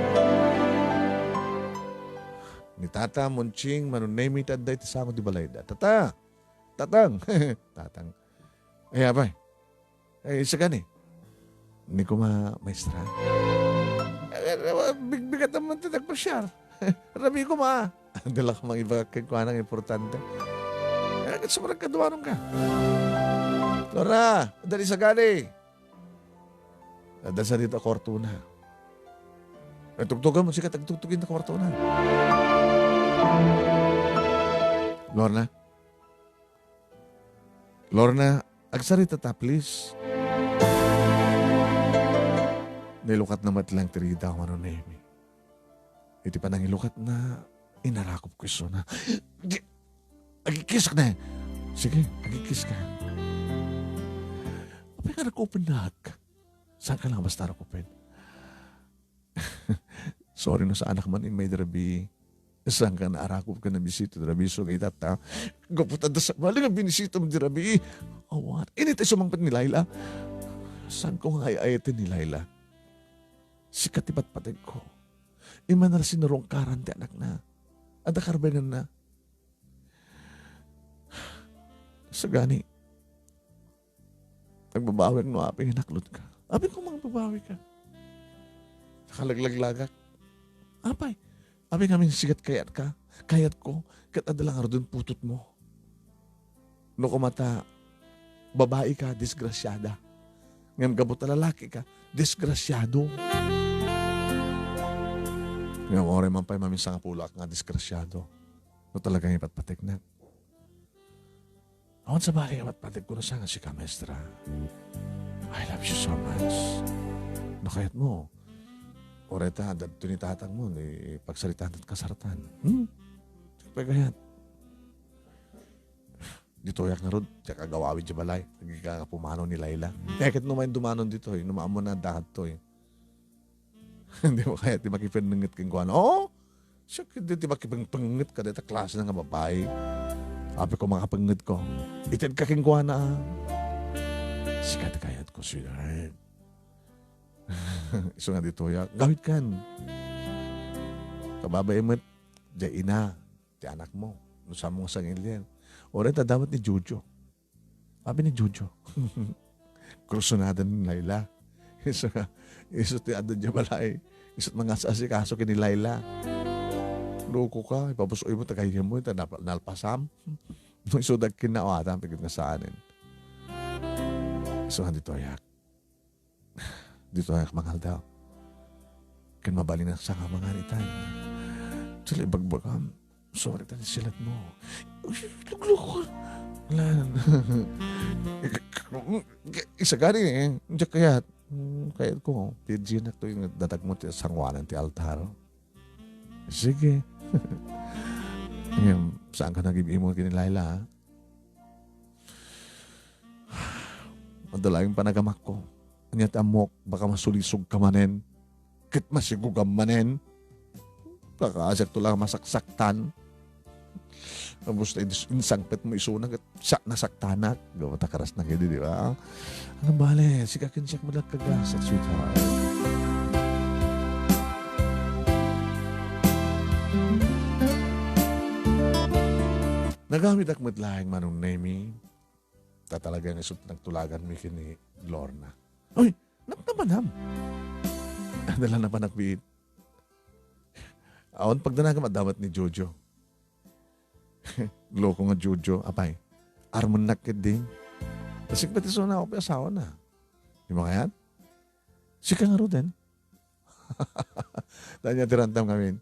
Ni Tata, Monching, Manong Nemi, ti adda iti sango ti balayda. Tata! Tatang! Tatang. Ay, apay. Ay, sakani. Ni koma, maestra. Eh, eh, bigbigat naman ti nagpasiar. Rabii koma. Dala ka mangibaga kenkuana nga importante. Eh, ket sumrek kaduanon ka. Lorna, dali sagani. Adda sa dita kwartona. Eh, tugtugan mo, sika, tagtugtog ita kwartona. Lorna? Lorna, agsarita ta, please. Nailukatna met laeng ti ridaw, Manong Nemi. Iti panangilukatna, inarakopko isuna. Di, agikkisak na. Sige, agikkiska. Apay nga nakupennak? Saanka lang basta arakupen? Sorry no saanak man immay dirabii. Saanka naarakop ken nabisita dirabii isu nga itata? Gapu ta adda sabali nga binisitam dirabii. Awan. Inita sumangpet ni Laila. Saanko nga ay-ayaten ni Laila? Sika ti patpategko. Immay na sinarungkaran ti anakna. Adda karbenganna. Sagani, agbabawiak no apay nga inaklotka. Apay koma nga agbabawika. Nakalaglaglaga. Apay, apay ngamin sikat kayatka, kayatko, ket adda la ngaruden putotmo. No koma ta, babai ka, disgrasiada. Ngem gapu ta lalaki ka, disgrasiado. Ngem uray man pay maminsan nga pulak nga disgrasiado. No talaga nga ipatpategnak. Awan sabali nga ipatpategko no saan nga sika, maestra. I love you so much. No kayatmo, uray ta, adda ditoy ni tatangmo, ni pagsaritaan ket kasaratan. Hmm? Pagayat. Ditoyak ngarud, diak agaw-awid idiay balay. Agingga nga pumanaw ni Laila. Ket no main dumanon ditoy, no maammo nga adda kadtoy. Dimo kayat ti makipennenget kenkuana. Oo! Siak ketdi ti makipengpengnget kadayta klase nga babai. Apay ko makapengngeg ko. Itedka kenkuana, a. Sika ti kayatko, sweetheart. Isu nga ditoyak, gawidkan. Kababain met, diay ina ti anakmo. No saanmo nga sangilien. Uray ta adda met ni Jojo. Apay ni Jojo. Kursunada ni Laila. Isu nga, isu ti adda idiay balay. Isu ti mangas-asikaso ken ni Laila. Lokoka, ipapus-oymo ta gayyemmo, ta nap-, nalpasam. No isu dagkinna, o, ata, pigit nga saanen. Isu nga ditoyak. Ditoyak mangaldaw. Ken mabalinaksa nga mangan itan. Ditoy ibagbagam. Sorry ta ni silatmo. Uy, lugluko. Lan. Isagani, eh. Diak kayat. Hmm, kayatko. Virgin-ak toy, datagmo ti sangoanan ti altar. Sige. Ngem, saanka nga agim-imon ken ni Laila, a? Adda laeng panagamakko. Ania ti ammok, baka masulisogka manen. Ket masigugam manen. Baka siakto la masaksaktan. Tapos ta ins-, insangpetmo isuna ket siak nasaktanak. Gapu ta karasna ketdi, di ba? Ano bale, sika ken siak met la ti kagasat, sweetheart. Nagamidak met laeng, Manong Nemy. Ta talaga nga isu ti nagtulaganmi ken ni Lorna. Uy, napnapanam. Adda la napanak biit. Awan pagdanagam, adda met ni Jojo. Loko nga Jojo, apay. Armennak ketdi. Ta sika met isuna, apay, asawana. Dimo kayat? Sika ngaruden. Ania ti rantam ngamin?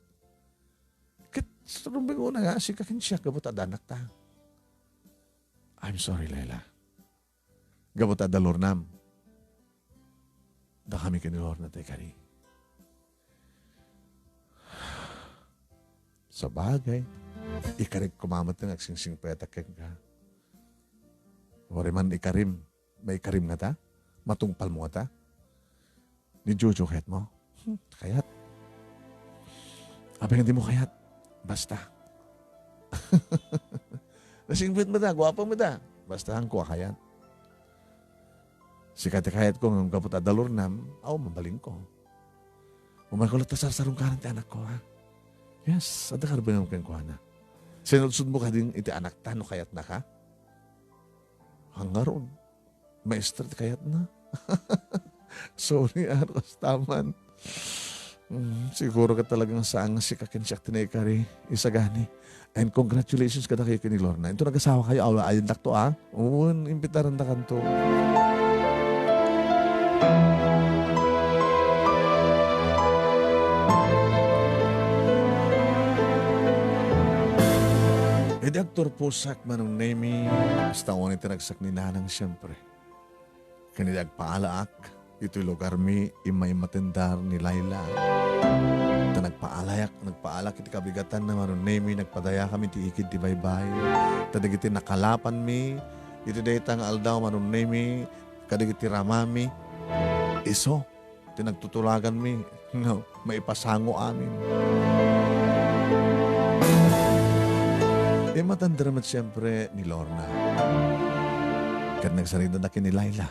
Ket rumbeng una nga, sika ken siak gapu ta adda anakta. I'm sorry, Laila. Gapu ta adda Lornam. Dakami ken ni Lorna ti ikari. Sabagay, ikarik koma met nga agsingsingpetak kenka. Uray man ikarim, maikarim ngata? Matungpalmo ngata? Ni Jojo kayatmo? Hmm, kayat. Apay nga dimo kayat? Basta. Nasingpet met a, guapo met a. Basta, haanko a kayat. Sika ti kayatko, ngem gapu ta adda Lornam, aw, mabalinko. Umayko latta sarsarungkaran ti anakko, ha? Yes, adda karbengam kenkuana. Sinudsodmo kadin iti anakta no kayatnaka? Hangaron. Maestra ti kayatna. Sorry, a, no kasta man. Mm, siguro ket talaga nga saan nga sika ken siak ti naikari, isagani. And congratulations kadakayo ken ni Lorna. Inton agasawakayo, aw-, ayanakto, a. Wen, imbitarandakato. Idi agturposak, Manong Nemy, basta awan iti ragsak ni Nanang, siempre. Ken idi agpaalaak itoy lugarmi, immay matendar ni Laila. Ta nagpaalayak, nagpaalak iti kabigatanna, Manong Nemy, nagpadayakami iti igid ti baybay. Ta dagiti nakalapanmi iti dayta nga aldaw, Manong Nemy, kadagiti ramami, isu ti nagtutulaganmi nga maipasango amin. Immatender met siempre ni Lorna. Ket nagsarita da ken ni Laila.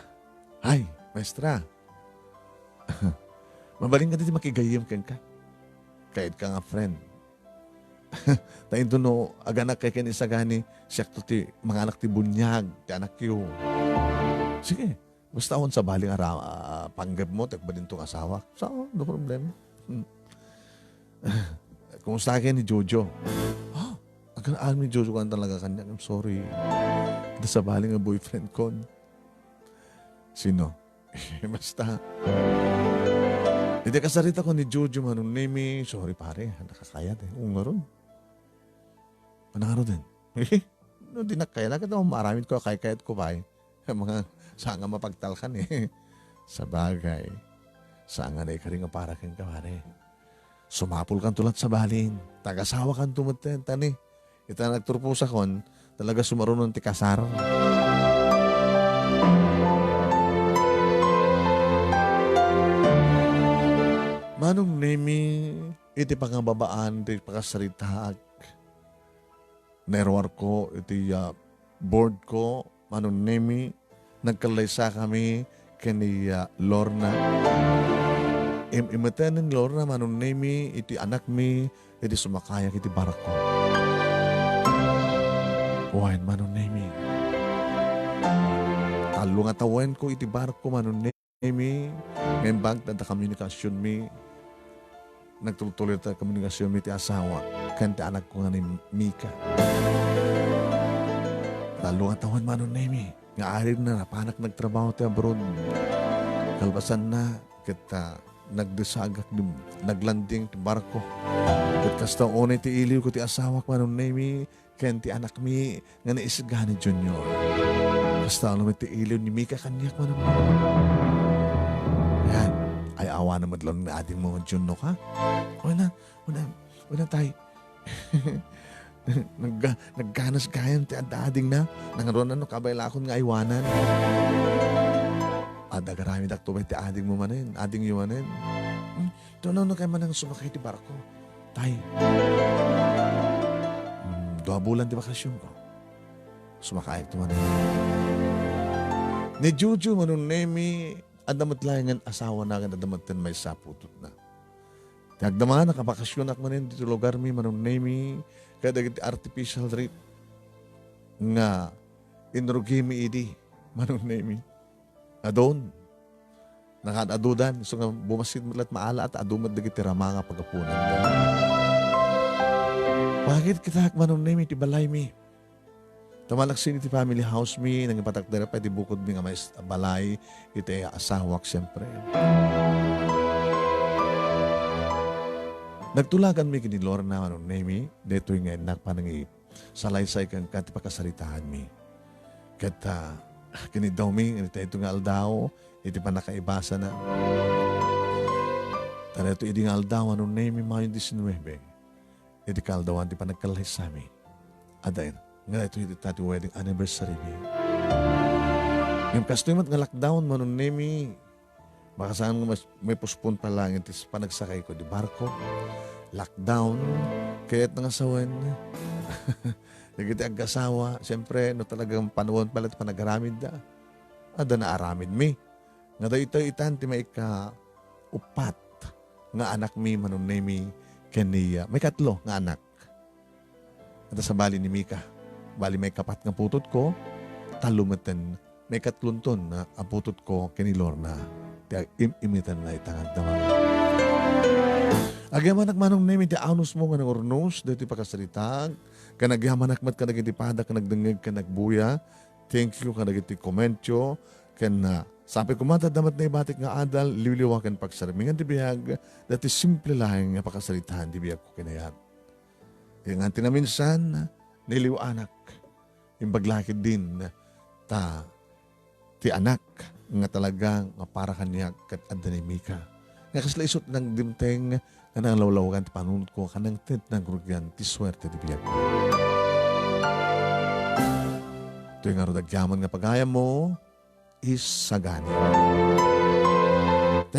Ay, maestra. Mabalin kadi ti makigayyem kenka. Kayatka nga friend. Ta inton no, aganak kay ken isagani, siakto ti manganak ti buniag ti anakyo. Sige, basta awan sabali nga ra-, ah, panggepmo, ti agbalin ti asawak. So, no problem. Hmm. Kumusta kay ni Jojo? Ha? Agan-, amin ni Jojo kan talaga kaniak. I'm sorry. Adda sabali nga boyfriend kon. Sino? Basta. Idi kasaritakon ni Jojo, Manong Nemy, sorry pare, nakakayat eh. Ungarod. Manangarod din. No, di nakayat, nakita mo, maaramid ko, kaykayat ko, bay. Mga sanga mapagtalkan eh. Sabagay. Sanga na ikaring para ken ka, pare. Sumapulkanto latta sabalin. Tagasawakanto met ten, tani. Ita nagturposakon, ta talaga sumarunon ti kasar. Manong Nemi, iti pangababaan ti pakasaritaak, nairuarko iti, ah, board ko, Manong Nemi, nagkallaysakami ken ni, ah, Lorna. Im-, imeten ni Lorna, Manong Nemi, iti anakmi, idi sumakayak iti barko. Wen, Manong Nemi. Tallo nga tawenko iti barko, Manong Nemi, ngem bag ta adda komunikasionmi, nagtultuloy ta komunikasionmi ti asawa ken ti anakko nga ni Mika. Tallo nga tawen, Manong Nemi, nga adda napanak nagtrabaho ti abroad. Kalpasanna, ket, ah, nagdesagak, naglanding ti barko. Ket kasta unay ti iliwko ti asawak, Manong Nemi, ken ti anakmi nga ni Isgani Junior. Kasta unay met ti iliw ni Mika kaniak, Manong Nemi. Ayan, ay-awanem met laeng ni adingmo nga Junok, ha? Una, una, una, tay. Nagga-, nagganas gayam ti adda adingna. Nangruna no kabaelakon nga aywanan. Adda agaramidakto met ti adingmo manen, adingyo manen. Hmm, tunaw no kay manang sumakay ti barko. Tay. Hmm, dua bulan ti bakasionko. Sumakayakto manen. Ni Juju, Manong Nemi, adda met laengen asawana, ken adda met ten maysa a putotna. Ti agdama, nakabakasionak manen ditoy lugarmi, Manong Nemi, kadagiti artificial reef nga inrugimi idi, Manong Nemi. Adun. Nakaad-adudan, isu nga bumasit met laeng maala, ta adu met dagiti rama nga pagapunanda. Pakit kitaek, Manong Nemi, ti balaymi. Ta malaksid iti family house mi, nangipatakder pay ti bukodmi nga mais-, balay iti asawak, siempre. Nagtulaganmi ken ni Lorna, Manong Nemi, daytoy nga innak panangisalaysay kenka ti pakasaritaanmi. Ket, ah, kiniddawmi iti daytoy nga aldaw, iti pannakaibasana. Ta daytoy idi nga aldaw, Manong Nemi, Mayo diecinuebe, iti kaaldawan ti panagkallaysami. Adda nga daytoy ita ti wedding anniversary mi. Ngem kastoy met nga lockdown, Manong Nemi, makasaan nga mas-, mai-postpone pa laeng ti panagsakayko iti barko. Lockdown, ket nangasawen. Dagiti aggasawa, siyempre, no talagang panawen pala ti panagaramidda, adda naaramidmi. Nga daytoy itan ti maika-uppat nga anakmi, Manong Nemi, ken ni, ah, maikatlo nga anak. Adda sabali ni Mika. Bali, maikapat nga putotko, tallo metten, maikatlonton a putotko ken ni Lorna. Ti ag-im-imitanna ita nga agdama. Agyamanak, Manong Nemi, ti anusmo nga nangurnos daytoy pakasaritaak, ken agyamanak met kadagiti padak nga nagdengngeg ken nagbuya. Thank you kadagiti komentyo, ken, ah, sapay koma ta adda met naibatik nga adal, liwliwa ken pagsarmingan ti biag, daytoy simple laeng nga pakasaritaan ti biagko ken ni ayat. Ket ngan ti naminsan, naliw-anak. Imbag la ketdin, ta ti anak nga talaga nga para kaniak ket adda ni Mika. Nga kasla isu ti nagdimteng nga nanglawlawagan ti panunotko, ken nangted nangrugian ti suerte ti biagko. Toy ngarud agyaman nga pagayammo, Isagani.